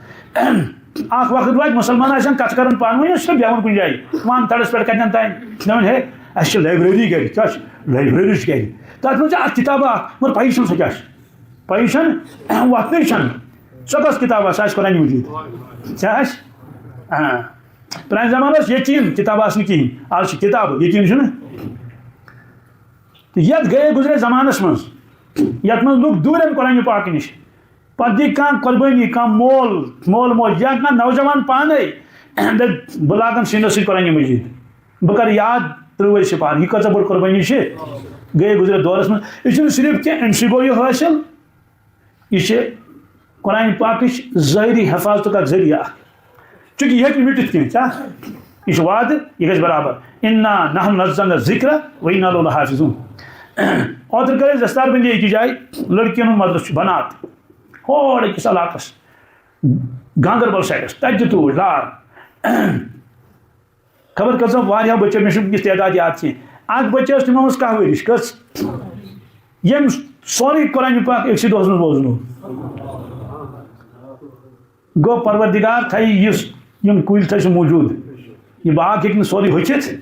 اکھ وقت واتہِ، مُسلمان آسن کتھ کران پانہٕ ؤنۍ، سُہ چھُ بیہوان کُنہِ جایہِ، وان تھڑس پٮ۪ٹھ کتٮ۪ن تام۔ دپان، ہے، اسہِ چھِ لایبریری گرِ، کیٛاہ چھِ؟ لایبریری چھِ گرِ۔ تتھ منٛز چھِ اکھ کتاب اکھ، مگر پَیی چھَنہٕ سۄ کیٛاہ چھِ۔ پَیی چھَنہٕ، وۄتھنٕے چھَنہٕ۔ سۄ کۄس کتاب آسہِ؟ سۄ آسہِ قرآن مجیٖد۔ کیٛاہ آسہِ؟ آ۔ پرٛانہِ زمانہٕ ٲس یتیٖم، کتاب آسہٕ نہٕ کِہیٖنۍ۔ آز چھِ کتاب، یتیٖم چھُنہٕ۔ تہٕ یتھ گٔیے گُزرے زمانس منٛز، یتھ منٛز لُکھ دوٗرٮ۪ن قرآنِ پاک نِش۔ پتہٕ دی کانٛہہ قۄربٲنی، کانٛہہ مول، مول موج یا کانٛہہ نوجوان پانے دپہِ، بہٕ لاگن سیٖنس سۭتۍ قرآنِ مجیٖد، بہٕ کرٕ یاد ترٛہ ؤرۍ سپارٕ۔ یہِ کۭژاہ بٔڑ قۄربٲنی چھِ؟ گٔیے گُزرے دورس منٛز۔ یہِ چھُنہٕ صرف کینٛہہ، أمۍ سٕے گوٚو یہِ حٲصِل، یہِ چھِ قرآن پاکٕچ ظٲہری حفاظتُک اکھ ذٔریعہٕ اکھ۔ چونکہ یہِ ہیٚکہِ نہٕ مِٹِتھ کینٛہہ، کیٛاہ؟ یہِ چھُ وعدٕ، یہِ گژھِ برابر۔ انا نحن نزلنا الذکر و انا لہ لحافظون۔ اوترٕ کٔر اَسہِ دستار بندی أکِس جایہِ، لڑکِیَن ہُنٛد مدرسہٕ چھُ بنات، ہور أکِس علاقس، گاندربل سایڈس، تتہِ تہِ توٗرۍ لار۔ خبر کٔژن واریاہو بچو، مےٚ چھُنہٕ وٕنکیٚس تعداد یاد کینٛہہ۔ اکھ بچی ٲس تِمو منٛز کاہ ؤرِش، کٔژ؟ ییٚمۍ سورُے قرآن پاک أکسٕے دۄہس منٛز بوزنوو۔ گوٚو، پروردگار تھایہِ یُس یِم کُلۍ تھٲے سُہ موٗجوٗد، یہِ باغ ہیٚکہِ نہٕ سورُے ہوٚکھِتھ۔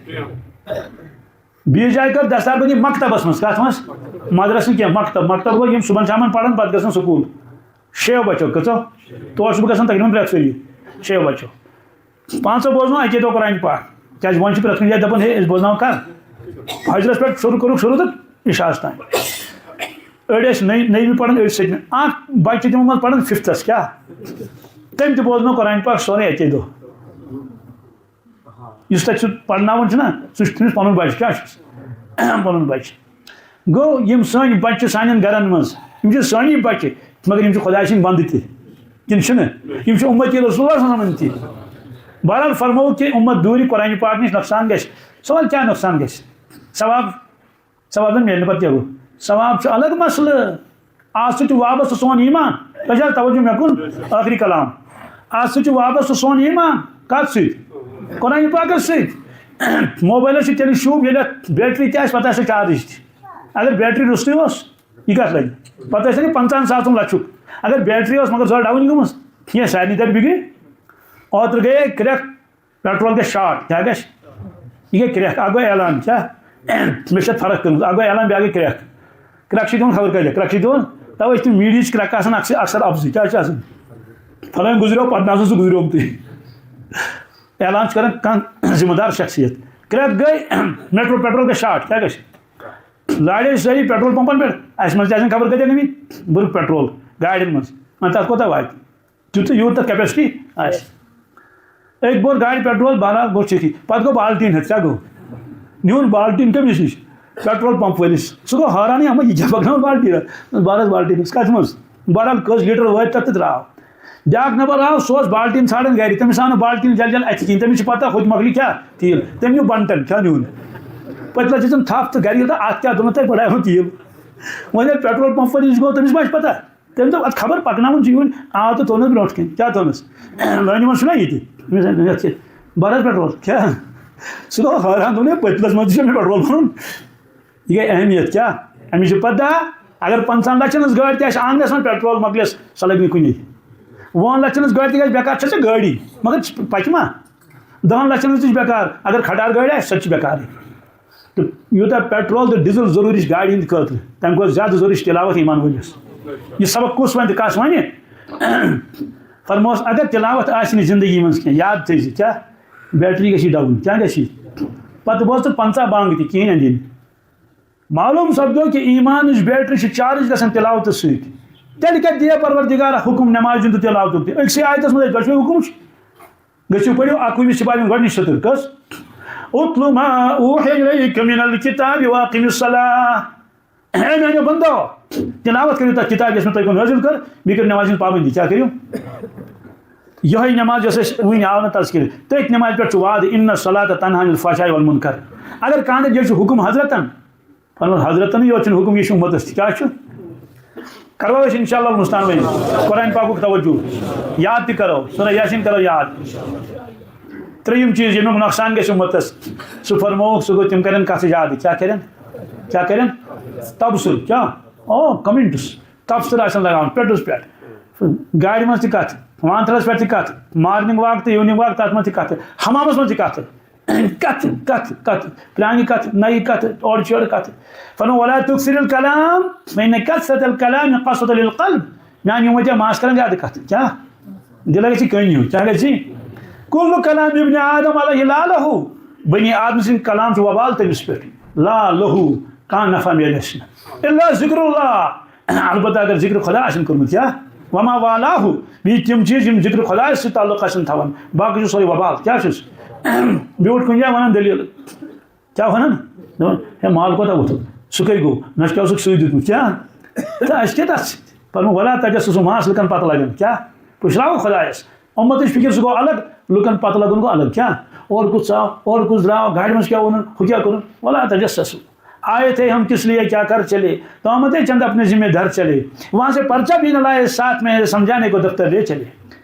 بیٚیِس جایہِ کٔر دستار بندی مکتبس منٛز، کتھ منٛز؟ مدرسہٕ نہٕ کینٛہہ، مکتب۔ مکتب گوٚو، یِم صُبحن شامن پران، پتہٕ گژھان سکوٗل۔ شیٚیو بچو کٔژو؟ تور چھُس بہٕ گژھان تقریباً پرٛٮ۪تھ صبحی شیٚیو بچو۔ پانٛژو بوزنو اَکے دۄہ قرآن پاک۔ کیٛازِ وۄنۍ چھِ پرٛٮ۪تھ کُنہِ جایہِ دَپان، ہے، أسۍ بوزناوو کر؟ فجرس پٮ۪ٹھ شروٗع کوٚرُکھ شروٗع تہٕ عشاءس تام۔ أڑۍ ٲسۍ نٔے-، نٔیمہِ پران، أڑۍ سٔتمہِ۔ اکھ بچہِ چھِ تِمن منٛز پران ففتھس، کیٛاہ؟ تٔمۍ تہِ بوزنو قرآن پاک سورُے اَکے دۄہ۔ یُس تَتہِ سُہ پرناوان چھُنہ، سُہ چھُ تٔمِس پنُن بچہِ، کیٛاہ چھُس؟ پنُن بچہِ۔ گوٚو، یِم سٲنۍ بچہِ چھِ سانٮ۪ن گرن منٛز، یِم چھِ سٲنی بچہِ، مگر یِم چھِ خۄداے سٕنٛدۍ بندٕ تہِ۔ کِنہٕ چھِنہٕ؟ یِم چھِ اُمتی رسول اللہ صلی اللہ علیہ وسلم تہِ۔ بہرحال فرموو کہِ اُمت دوٗرِ قرآن پاک نِش نۄقصان گژھِ۔ سوال کیٛاہ نۄقصان گژھِ؟ ثواب، ثواب زن میلہِ نہٕ پتہٕ کیٛاہ گوٚو؟ ثواب چھُ الگ مسلہٕ۔ آز سۭتۍ چھُ وابستہٕ سون ایمان۔ تۄہہِ چھا توجہ مےٚ کُن؟ ٲخری کلام۔ آز سۭتۍ چھُ وابستہٕ سون ایمان۔ کتھ سۭتۍ؟ قرآن پاکس سۭتۍ۔ موبایلس چھِ تیٚلہِ شوٗب، ییٚلہِ اتھ بیٹری تہِ آسہِ، پتہٕ آسہِ charge تہِ۔ اگر بیٹری روٚستُے اوس، یہِ کتھ لگہِ؟ پتہٕ ٲسۍ نہٕ پنٛژاہن ساسن لچھُک۔ اگر بیٹری ٲس مگر زٔر ڈاوُن گٔمٕژ، کینٛہہ سارنٕے درِ بِگڑِ۔ اوترٕ گٔیے کرٛٮ۪کھ، پیٹرول گژھِ شارٹ، کیٛاہ گژھِ؟ یہِ گٔے کرٛٮ۪کھ، اکھ گوٚو اعلان، کیٛاہ؟ مےٚ چھِ اتھ فرق کٔرمٕژ، اکھ گوٚو اعلان، بیٛاکھ گٔے کرٛٮ۪کھ۔ کرٛٮ۪کھ چھِ دِوان خبر کۭتیاہ، کرٛٮ۪کھ چھِ دِوان، توے چھِ تِم میٖڈیہٕچ کرٛٮ۪کھ آسان اکثر، اکثر اپزٕے، کیٛاہ چھِ آسان؟ فلٲنۍ گُزریو، پتہٕ نہ سا سُہ گُزریومتُے۔ اعلان چھُ کران کانٛہہ ذمہٕ دار شخصیت۔ کرٛٮ۪کھ گٔے، میٹرو، پیٹرول گژھِ شارٹ، کیٛاہ گژھِ؟ لاڑے سٲری پیٹرول پمپن پٮ۪ٹھ، اَسہِ منٛز تہِ آسن خبر کۭتیاہ گٔمٕتۍ بٔرٕکھ پیٹرول گاڑٮ۪ن منٛز۔ وۄنۍ تَتھ کوٗتاہ واتہِ؟ تیُتھ، یوٗت تَتھ capacity آسہِ۔ أکۍ بوٚر گاڑِ پیٹرول، بہرحال گوٚو ٹھیٖکٕے۔ پَتہٕ گوٚو بالٹیٖن ہیٚتھ، کیٛاہ گوٚو؟ نیوٗن بالٹیٖن کٔمِس نِش؟ پیٹرول پمپ وٲلِس۔ سُہ گوٚو حٲرانٕے، اَما یہِ کیٛاہ پَکناوان بالٹیٖن؟ بَرَس بالٹیٖنَس۔ کَتھ منٛز؟ بہرحال کٔژ لیٖٹر وٲتۍ تَتھ تہٕ درٛاو۔ بیٛاکھ نفر آو، سُہ اوس بالٹیٖن ژھانٛڈان گرِ، تٔمِس آو نہٕ بالٹیٖن جل جل اَتھِ کِہیٖنۍ، تٔمِس چھِ پَتہ ہوٚتہِ مۄکلہِ کیٛاہ تیٖل، تٔمۍ نیوٗ بنٹن، کیٛاہ نیوٗن؟ پٔتلَس دِژٕن تھپھ تہٕ گرِ ییٚلہِ تہٕ اَتھ کیٛاہ دوٚپُن تۄہہِ بڑایہِ ہُن تیٖل؟ وۄنۍ ییٚلہِ پیٹرول پمپ وٲلِس گوٚو، تٔمِس ما چھِ پَتہ؟ تٔمۍ دوٚپ، اَتھ خبر پَکناوُن چھُ یِوان، آو تہٕ تھوٚونَس برونٛٹھ کَنہِ، کیٛاہ تھوٚونَس؟ لٲنہِ منٛز چھُنہ یہِ تہِ، أمِس یَتھ چھِ بَرَس پیٹرول، کیٛاہ؟ سُہ گوٚو حٲران، دوٚپُن، ہے، پٔتلَس منٛز تہِ چھُ مےٚ پیٹرول بَرُن۔ یہِ گٔے اہمیت کیٛاہ؟ أمِس چھِ پَتہ، اگر پنٛژاہَن لَچھَن ہٕنٛز گٲڑۍ تہِ آسہِ آنٛگنَس منٛز، پیٹرول مۄکلٮ۪س، سۄ لَگہِ نہٕ کُنے۔ وُہَن لَچھَن ہٕنٛز گٲڑۍ تہِ گژھِ بیکار، چھےٚ ژےٚ گٲڑی، مگر پَکہِ ما؟ دَہَن لَچھَن ہٕنٛز تہِ چھِ بیکار، اگر کھٹار گٲڑۍ آسہِ، سۄ تہِ چھِ بیکارٕے۔ تہٕ یوٗتاہ پیٹرول تہٕ ڈیٖزل ضروٗری چھِ گاڑِ ہِنٛدِ خٲطرٕ، تَمہِ کھۄتہٕ زیادٕ ضروٗری چھِ تِلاوت ایمان وٲلِس۔ یہِ سبق کُس وَنہِ تہٕ کَس وَنہِ؟ فرموس، اگر تِلاوت آسہِ نہٕ زندگی منٛز کینٛہہ، یاد تھٲیزِ، کیٛاہ؟ بیٹری گژھِ ڈاوُن، کیٛاہ گژھِ؟ پَتہٕ بوز ژٕ پنٛژاہ بانٛگہٕ تہِ، کِہیٖنۍ اَندِ نہٕ۔ معلوم سپدیو کہِ ایمانٕچ بیٹری چھِ چارج گژھان تلاوتہٕ سۭتۍ۔ تیٚلہِ کَتہِ دِیہِ پروردگار حکم نمازِ ہُنٛد تہٕ تلاوتُک تہِ؟ أکسٕے آیتس منٛز دۄشوے حکم چھِ۔ گٔژھِو پٔرِو اَکوُہمِس چھِ پَرٕنۍ گۄڈٕنِچ سطر۔ کٔژ؟ اتل ما اوحی الیک من الکتاب واقم الصلاۃ۔ اے میانیو بندو، تلاوت کٔرِو تَتھ کِتابہِ یۄس مےٚ تۄہہِ کُن نٲزِل کٔر، بیٚیہِ کٔرِو نمازِ ہٕنٛز پابندی۔ کیٛاہ کٔرِو؟ یِہوٚے نماز یۄس اَسہِ وٕنہِ آو نہٕ تذکرٕ، تٔتھۍ نمازِ پٮ۪ٹھ چھُ وعدٕ، ان الصلاۃ تنہی عن الفحشاء والمنکر۔ اگر کانٛہہ دَپہِ، یہِ چھُ حُکُم حضرتن، فرمووُن، حضرتن یوت چھُنہٕ حُکُم، یہِ چھُ اُمتس تہِ۔ کیٛاہ چھُ؟ کرو أسۍ انشاءاللہ المستعان وۄنۍ قرآن پاکُک توجہ، یاد تہِ کرو، سورہ یاسین کرو یاد۔ ترٛیٚیِم چیٖز ییٚمیُک نۄقصان گژھِ اُمتس، سُہ فرمووُکھ، سُہ گوٚو تِم کرن کتھٕ زیادٕ۔ کیٛاہ کرن؟ کیٛاہ کرن؟ تبصرٕ۔ کیٛاہ؟ او، comments۔ تبصرٕ آسن لگاوان پٮ۪ٹھس پٮ۪ٹھ۔ گاڑِ منٛز تہِ کتھٕ، وانتھرس پٮ۪ٹھ تہِ کتھٕ، morning walk تہٕ evening walk، تتھ منٛز تہِ کتھٕ، حمامس منٛز تہِ کتھٕ۔ کتھٕ، کتھٕ، کتھٕ، پرٛانہِ کتھٕ، نَیہِ کتھٕ، اورٕ چھِ یورٕ کتھٕ۔ فرموو، ولا تکثر الکلام، فإن کثرة الکلام قسوۃ للقلب۔ میانہِ اُمتی ماس کرن زیادٕ کتھٕ۔ کیٛاہ؟ دِلس گژھِ کٔنۍ ہیوٗ۔ کیٛاہ گژھِ؟ کل کلام ابن آدم علیہ لالہ۔ بنی آدم سٕنٛدۍ کلام چھُ وبال تٔمِس پٮ۪ٹھ۔ لالہ، کانٛہہ نفع میلٮ۪س نہٕ۔ الا ذکر اللہ، البتہ اگر ذکر خدا آسن کوٚرمُت، کیٛاہ؟ وما والاه، بیٚیہِ تِم چیٖز یِم ذکر خدایس سۭتۍ تعلق آسن تھاوان، باقٕے چھُ سورُے وبال۔ کیٛاہ چھُس؟ بیوٗٹھ کُنہِ جایہِ ونان دٔلیٖل۔ کیٛاہ ونان؟ دپان، ہے، مال کوتاہ ووٚتھُتھ؟ سُہ کَتہِ گوٚو؟ نہ چھُ کیٛاہ اوسُکھ سۭتۍ دیُتمُت؟ کیٛاہ؟ تہٕ اَسہِ کیٛاہ تَتھ سۭتۍ؟ فرموو، ولا تجسسوا، مہ آس لُکن پتہ لگان۔ کیٛاہ؟ پُشراوو خدایس۔ اُمتٕچ فِکر سُہ گوٚو الگ، لُکن پتہ لگُن گوٚو الگ۔ کیٛاہ؟ اورٕ کُس ژاو، اورٕ کُس درٛاو، گاڑِ منٛز کیٛاہ ووٚنُن، ہُہ کیٛاہ کوٚرُن؟ ولا تجسسوا۔ آئے تھے ہم کس لیے، کیا کر چلے، تو آمد ہے چند اپنے ذمے دھر چلے۔ وہاں سے پرچہ بھی نہ لائے، ساتھ میں سمجھانے کو دفتر لے چلے۔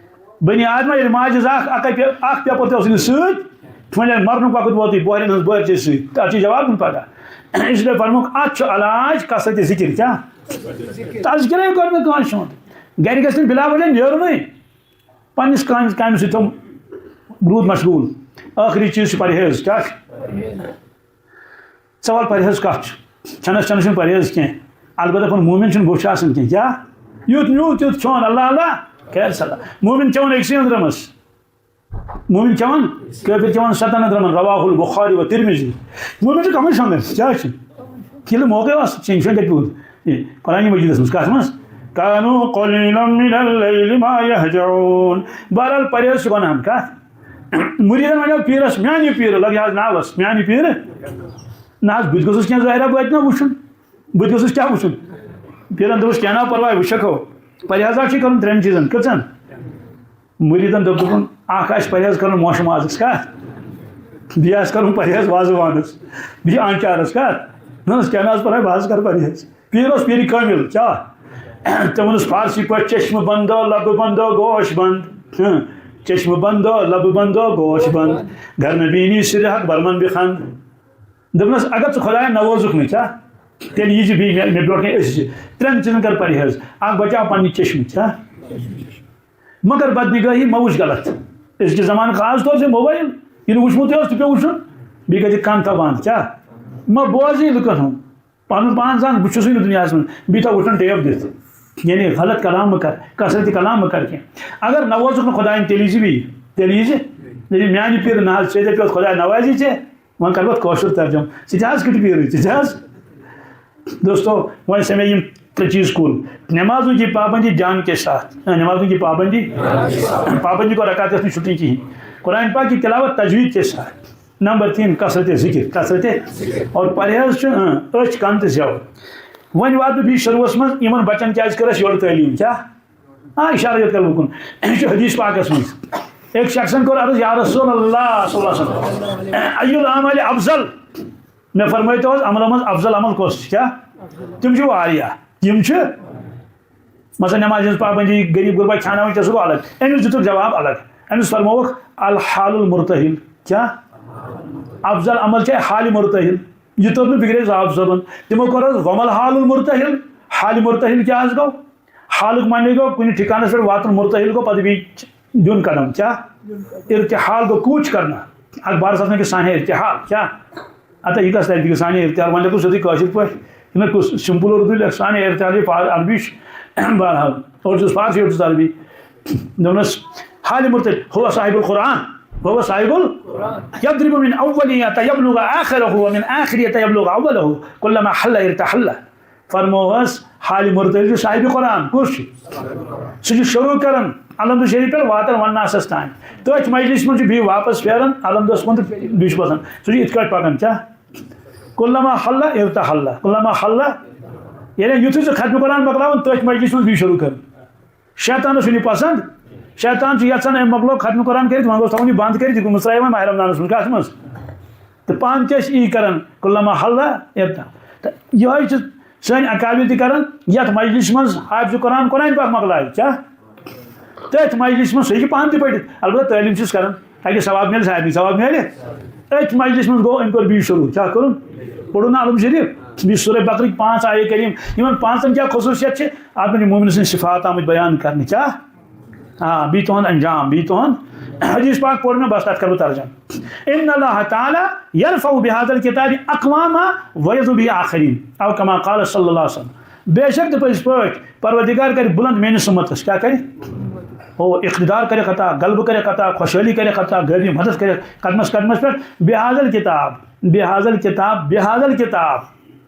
بنی آدمہ، ییٚلہِ ماجہِ زاکھ اکھ پے-، اکھ پیپر تہِ اوسُے نہٕ سۭتۍ، وۄنۍ ییٚلہِ مرنُک وقت ووتُے، بۄہرِ ہٕنٛز بۄہرِ چھے سۭتۍ، تَتھ چھُے جواب دیُن پگاہ۔ اس لیے فرمووُکھ، اَتھ چھُ علاج کثرتِ ذِکِر۔ کیٛاہ؟ تذکرے کوٚر نہٕ کٲنٛسہِ ہُنٛد۔ گرِ گژھِ نہٕ بِلا وجہ نیرُنٕے۔ پننِس کامہِ، کامہِ سۭتۍ تھوٚو روٗد مشغوٗل۔ ٲخری چیٖز چھُ پرہیز۔ کیٛاہ چھُ؟ ژٕ وَل پرہیز کَتھ چھُ؟ کھٮ۪نَس چٮ۪نَس چھُنہٕ پرہیز کینٛہہ۔ البتہ پَنُن مومن چھُنہٕ بوٚچھ آسان کینٛہہ۔ کیٛاہ؟ یُتھ نیوٗ تیُتھ کھیوٚن، اللہ اللہ، خیر سلا۔ مومن کھٮ۪وان أکسٕے أنٛدرَمَس۔ مومن کھٮ۪وان، کٲفِر کھٮ۪وان سَتَن أنٛدرَمَن، رواه البخاری و ترمذی۔ مومن چھُ کَمٕے شۄنٛگان، کیٛاہ چھُ؟ ییٚلہِ موقعے آسہِ، چیٚنۍ شۄنٛگِتھ پیوٗت۔ یہِ قرآن مجیدَس منٛز، کَتھ منٛز؟ کانوا قلیلا من اللیل ما یہجعون۔ بہرحال، پرہیز چھُ گۄناہَن۔ کَتھ؟ مُریٖدَن وَنیو پیٖرَس، میٛانہِ پیٖرٕ، لَگہِ حظ ناوَس، میٛانہِ پیٖرٕ۔ نہ حظ، بہٕ تہِ گوٚژھُس کینٛہہ ظٲہِرا بٲطِنہ وٕچھُن۔ بہٕ تہِ گوٚژھُس کیٛاہ وٕچھُن؟ پیٖرَن دوٚپُس، کینٛہہ نہ پَرواے، وٕچھَکھ ہو۔ پرہیزا چھُے کَرُن ترٛٮ۪ن چیٖزَن۔ کٔژَن؟ مُریٖدَن دوٚپ، دوٚپُن، اَکھ آسہِ پرہیز کَرُن ماشہِ مازَس۔ کَتھ؟ بیٚیہِ آسہِ کَرُن پرہیز وازٕ وانَس، بیٚیہِ آنچارَس۔ کَتھ؟ نہ حظ، کینٛہہ نہ حظ پَرواے، بہٕ حظ کَرٕ پرہیز۔ پیٖر اوس پیٖرِ کٲمِل، کیٛاہ؟ تٔمۍ ووٚنُس فارسی پٲٹھۍ، چشم بندو، لب بندو، گوش بند۔ ہاں، چشم بندو، لب بندو، گوش بند۔ گر نبینی سر حق بر من بخند۔ دوٚپنَس، اگر ژٕ خۄدایَن نوٲزُکھ نہٕ، کیٛاہ؟ تیٚلہِ یی زِ بیٚیہِ مےٚ، مےٚ برونٛٹھ کَنہِ أسۍ زِ۔ ترٛٮ۪ن چیٖزَن کَر پرہیز۔ اَکھ، بچاو پنٛنہِ چشمہٕ، کیٛاہ؟ مگر بدنگٲہی مہ وٕچھ غلط۔ أزکہِ زمانہٕ خاص طور سے موبایل، یہِ نہٕ وٕچھمُتٕے اوس، تہِ پیوٚو وٕچھُن۔ بیٚیہِ کَتہِ کَن تھاو بنٛد، کیٛاہ؟ مہ بوزٕے لُکَن ہُنٛد۔ پَنُن پان زان، بہٕ چھُسٕے نہٕ دُنیاہَس منٛز، بیٚیہِ تھاو وٕچھُن ٹیپ دِتھ۔ یعنی غلط کلام مہ کر، کثرت کلام مہ کر کینٛہہ۔ اگر نوٲزُکھ نہٕ خۄدایَن، تیٚلہِ یی زِ بیٚیہِ، تیٚلہِ یی زِ۔ دٔپِو، میٛانہِ پیٖرٕ نہ حظ، ژےٚ دَپیوتھ خۄداے نوازی ژےٚ، وۄنۍ کَرٕ بہٕ اَتھ کٲشُر ترجمہٕ۔ ژٕ تہِ حظ کِتھ پیٖرٕے، ژٕ تہِ حظ۔ دوستو، وۄنۍ سَمے یِم ترٛےٚ چیٖز کُل۔ نمازوں کی پابندی جان کے ساتھ۔ ہاں، نمازوں کی پابندی، پابندی کو رکعت گژھِ نہٕ چھُٹٕنۍ کِہیٖنۍ۔ قرآن پاک کی تلاوت تجوید کے ساتھ۔ نمبر تین، کثرت ذکر، کثرت اور پرہیز چھُ، اۭں، أچھ، کن تہٕ زیو۔ وۄنۍ واتہٕ بہٕ بیٚیہِ شروٗعس منٛز، یِمن بچن کیازِ کٔر اَسہِ یورٕ تعلیٖم؟ کیٛاہ؟ آ، اِشارٕ یوت کَرٕ لُکُن۔ یہِ چھُ حدیث پاکس منٛز۔ أکۍ شخصن کوٚر عرض، یا رسول اللہ صلی اللہ علیہ وسلم، ای الاعمال افضل؟ مےٚ فرمٲیتو حظ، عملو منٛز افضل عمل کۄس چھُ؟ کیٛاہ؟ تِم چھِ واریاہ۔ یِم چھِ مثلاً نمازِ ہٕنٛز پابندی، غریٖب غُربا کھیٛاناوٕنۍ، تہِ سُہ گوٚو الگ۔ أمِس دِتُکھ جواب الگ۔ أمِس فرمووُکھ الحال المرتحل۔ کیٛاہ؟ افضل عمل چھِ حالِ مرتحل۔ یہِ توٚر نہٕ فِکرے صاحب صٲبن۔ تِمو کوٚر حظ ومل حال المرتحل۔ حالِ مرتحل کیٛاہ حظ گوٚو؟ حالُک معنی گوٚو کُنہِ ٹھِکانَس پٮ۪ٹھ واتُن، مرتحل گوٚو پَتہٕ بیٚیہِ دیُن قدم۔ کیٛاہ؟ ارتحال گوٚو کوٗچ کرنا۔ اکھ بارس آسان کہِ سانہِ ارتحال۔ کیٛاہ؟ اَتھ یہِ کَس طرفہِ سانہِ ارتحال؟ وۄنۍ لیکھو سیوٚدُے کٲشِر پٲٹھۍ، یِتھ پٲٹھۍ کُس simple اردو لیکھ، سانہِ ارتحال یہِ فار-، عربی چھُ۔ بہرحال، اورٕ چھُس فارسی، اورٕ چھُس عربی۔ دوٚپنَس، حالِ مرتحل، هو صاحب القرآن، هو صاحب ال-، يضرب من أوله حتى يبلغ آخره ومن آخره حتى يبلغ أوله، كلما حل ارتحل۔ فرمووس، حالِ مرتحل چھُ صاحبِ قرآن۔ کُس چھُ؟ سُہ چھُ شروع کران الحمد شریف پٮ۪ٹھ واتان ونناسس تام۔ تٔتھۍ مجلس منٛز چھُ بیٚیہِ واپس پھیران الحمدس کُن تہٕ بیٚیہِ چھُ باسان سُہ چھُ یِتھ کٲٹھۍ پکان۔ کیٛاہ؟ کلما حل ارتحل، کلما حل، یعنی یُتھُے سُہ ختم قرآن مۄکلاوان، تٔتھۍ مجلس منٛز بیٚیہِ شروع کران۔ شیطانس چھُنہٕ یہِ پسند۔ شیطان چھُ یژھان أمۍ مۄکلو ختم قرآن کٔرِتھ، وۄنۍ گوٚژھ تھاوُن یہِ بند کٔرِتھ، یہِ مٕژرایہِ وۄنۍ ماہِ رمضانس منٛز۔ کتھ منٛز؟ تہٕ پانہٕ تہِ ٲسۍ یی کران، کلما حل ارتحل۔ تہٕ یِہوٚے چھِ سٲنۍ اکابر تہِ کران، یتھ مجلس منٛز حافظ قرآن قرآن پاک مۄکلایہِ۔ کیٛاہ؟ تٔتھۍ مجلس منٛز سُہ ہیٚکہِ پانہٕ تہِ پٔرِتھ۔ البتہ تعلیٖم چھِس کران، تاکہِ ثواب میلہِ، سارنٕے ثواب میلہِ۔ أتھۍ مجلس منٛز گوٚو، أمۍ کوٚر بیٚیہِ شروع۔ کیٛاہ کوٚرُن؟ پوٚرُن نا الحمد شریف؟ بیٚیہِ سورہ بقرٕکۍ پانٛژھ آیے کریم۔ یِمن پانٛژن کیٛاہ خصوٗصیت چھِ؟ اتھ منٛز چھِ مومن سٕنٛدۍ صفات آمٕتۍ بیان کرنہٕ۔ کیٛاہ؟ آ، بیٚیہِ تُہُنٛد انجام، بیٚیہِ تُہُنٛد۔ حدیث پاک پوٚر مےٚ، بس تتھ کرٕ بہٕ ترجمہٕ۔ ان اللہ تعالی یرفع بهذا الکتاب اقواما ویضع به آخرین، او کما قال صلی اللہ علیہ وسلم۔ بے شک تہٕ پٔزۍ پٲٹھۍ پروردگار کرِ بلند میٲنِس امتس، کیٛاہ کرِ؟ او اقتدار کرِ عطا، غلبہٕ کرِ عطا، خوشحٲلی کرِ عطا، غریبی مدد کرِ قدمس قدمس پٮ۪ٹھ۔ بهذا الکتاب، بهذا الکتاب، بهذا الکتاب،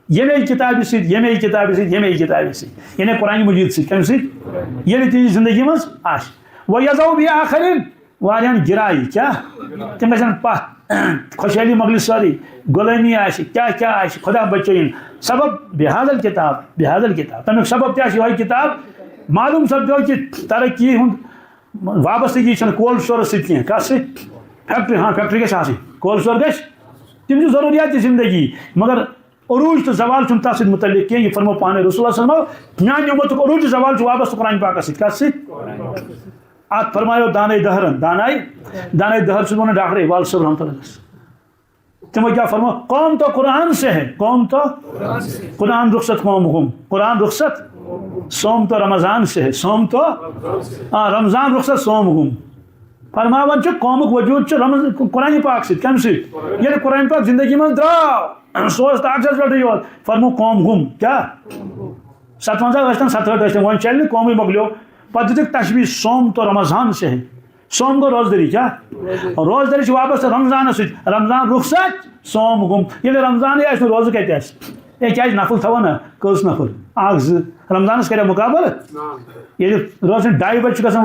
ییٚمے کتابہِ سۭتۍ، ییٚمے کتابہِ سۭتۍ، ییٚمے کتابہِ سۭتۍ، یعنی قرآن مجید سۭتۍ۔ کمہِ سۭتۍ؟ ییٚلہِ تِہنٛزِ زندگی منٛز آسہِ۔ ویضع به آخرین، واریاہن گرایہِ۔ کیٛاہ؟ تِم گژھن پتھ، خوشحٲلی مۄکلہِ سٲرٕے، غلٲمی آسہِ، کیٛاہ کیٛاہ آسہِ، خدا بچٲیِن۔ سبب بهذا الکتاب، بهذا الکتاب۔ تمیُک سبب تہِ آسہِ یِہوٚے کتاب۔ معلوم سپدیو کہِ ترقی ہُنٛد وابستگی چھنہٕ کولڈ سٹورس سۭتۍ کینٛہہ۔ کتھ سۭتۍ؟ فیکٹری، ہاں، فیکٹری گژھِ آسٕنۍ، کولڈ سٹور گژھِ۔ تِم چھِ ضروٗریات زندگی، مگر عروج تہٕ زوال چھُنہٕ تتھ سۭتۍ متعلق کینٛہہ۔ یہِ فرموو پانے رسول اللہ صلی اللہ علیہ وسلم، میانہِ امتُک عروج تہٕ زوال چھُ وابستہٕ قرآن پاکس سۭتۍ۔ کتھ سۭتۍ؟ اتھ فرمایو دانے دہرن، دانے، دانے دہر چھُس ونان ڈاکٹرے وال صٲب رحمتہ اللہ علیہ۔ تِمو کیٛاہ فرموو؟ قوم تو قرآن سے ہے، قوم تو قرآن رخصت قوم گم، قرآن رخصت صوم تو رمضان سے ہے، صوم تو، آ، رمضان رخصت صوم گم۔ فرماوان چھُ قومُک وجود چھُ رمض-، قرآن پاک سۭتۍ۔ کمہِ سۭتۍ؟ ییٚلہِ قرآن پاک زندگی منٛز درٛاو، سُہ اوس تاکسس پٮ۪ٹھٕے یوت، فرموو قوم گم۔ کیٛاہ؟ ستونزہ ٲسۍ تن، ستہٲٹھ ٲسۍ تن، وۄنۍ چلہِ نہٕ، قومٕے مۄکلیو۔ پتہٕ دِتُکھ تشبیہ، صوم تو رمضان سے ہے۔ صوم گوٚو روزدٔری۔ کیٛاہ؟ روزدٔری چھِ وابستہٕ رمضانس سۭتۍ۔ رمضان رخصت، صوم گوٚم۔ ییٚلہِ رمضانٕے آسہِ نہٕ، روزٕ کتہِ آسہِ؟ ہے، کیٛازِ نفل تھاوو نا؟ کٔژ نفل؟ اکھ، زٕ۔ رمضانس کریٛا مقابلہٕ؟ ییٚلہِ روزٕ ڈاے بجہِ چھُ گژھان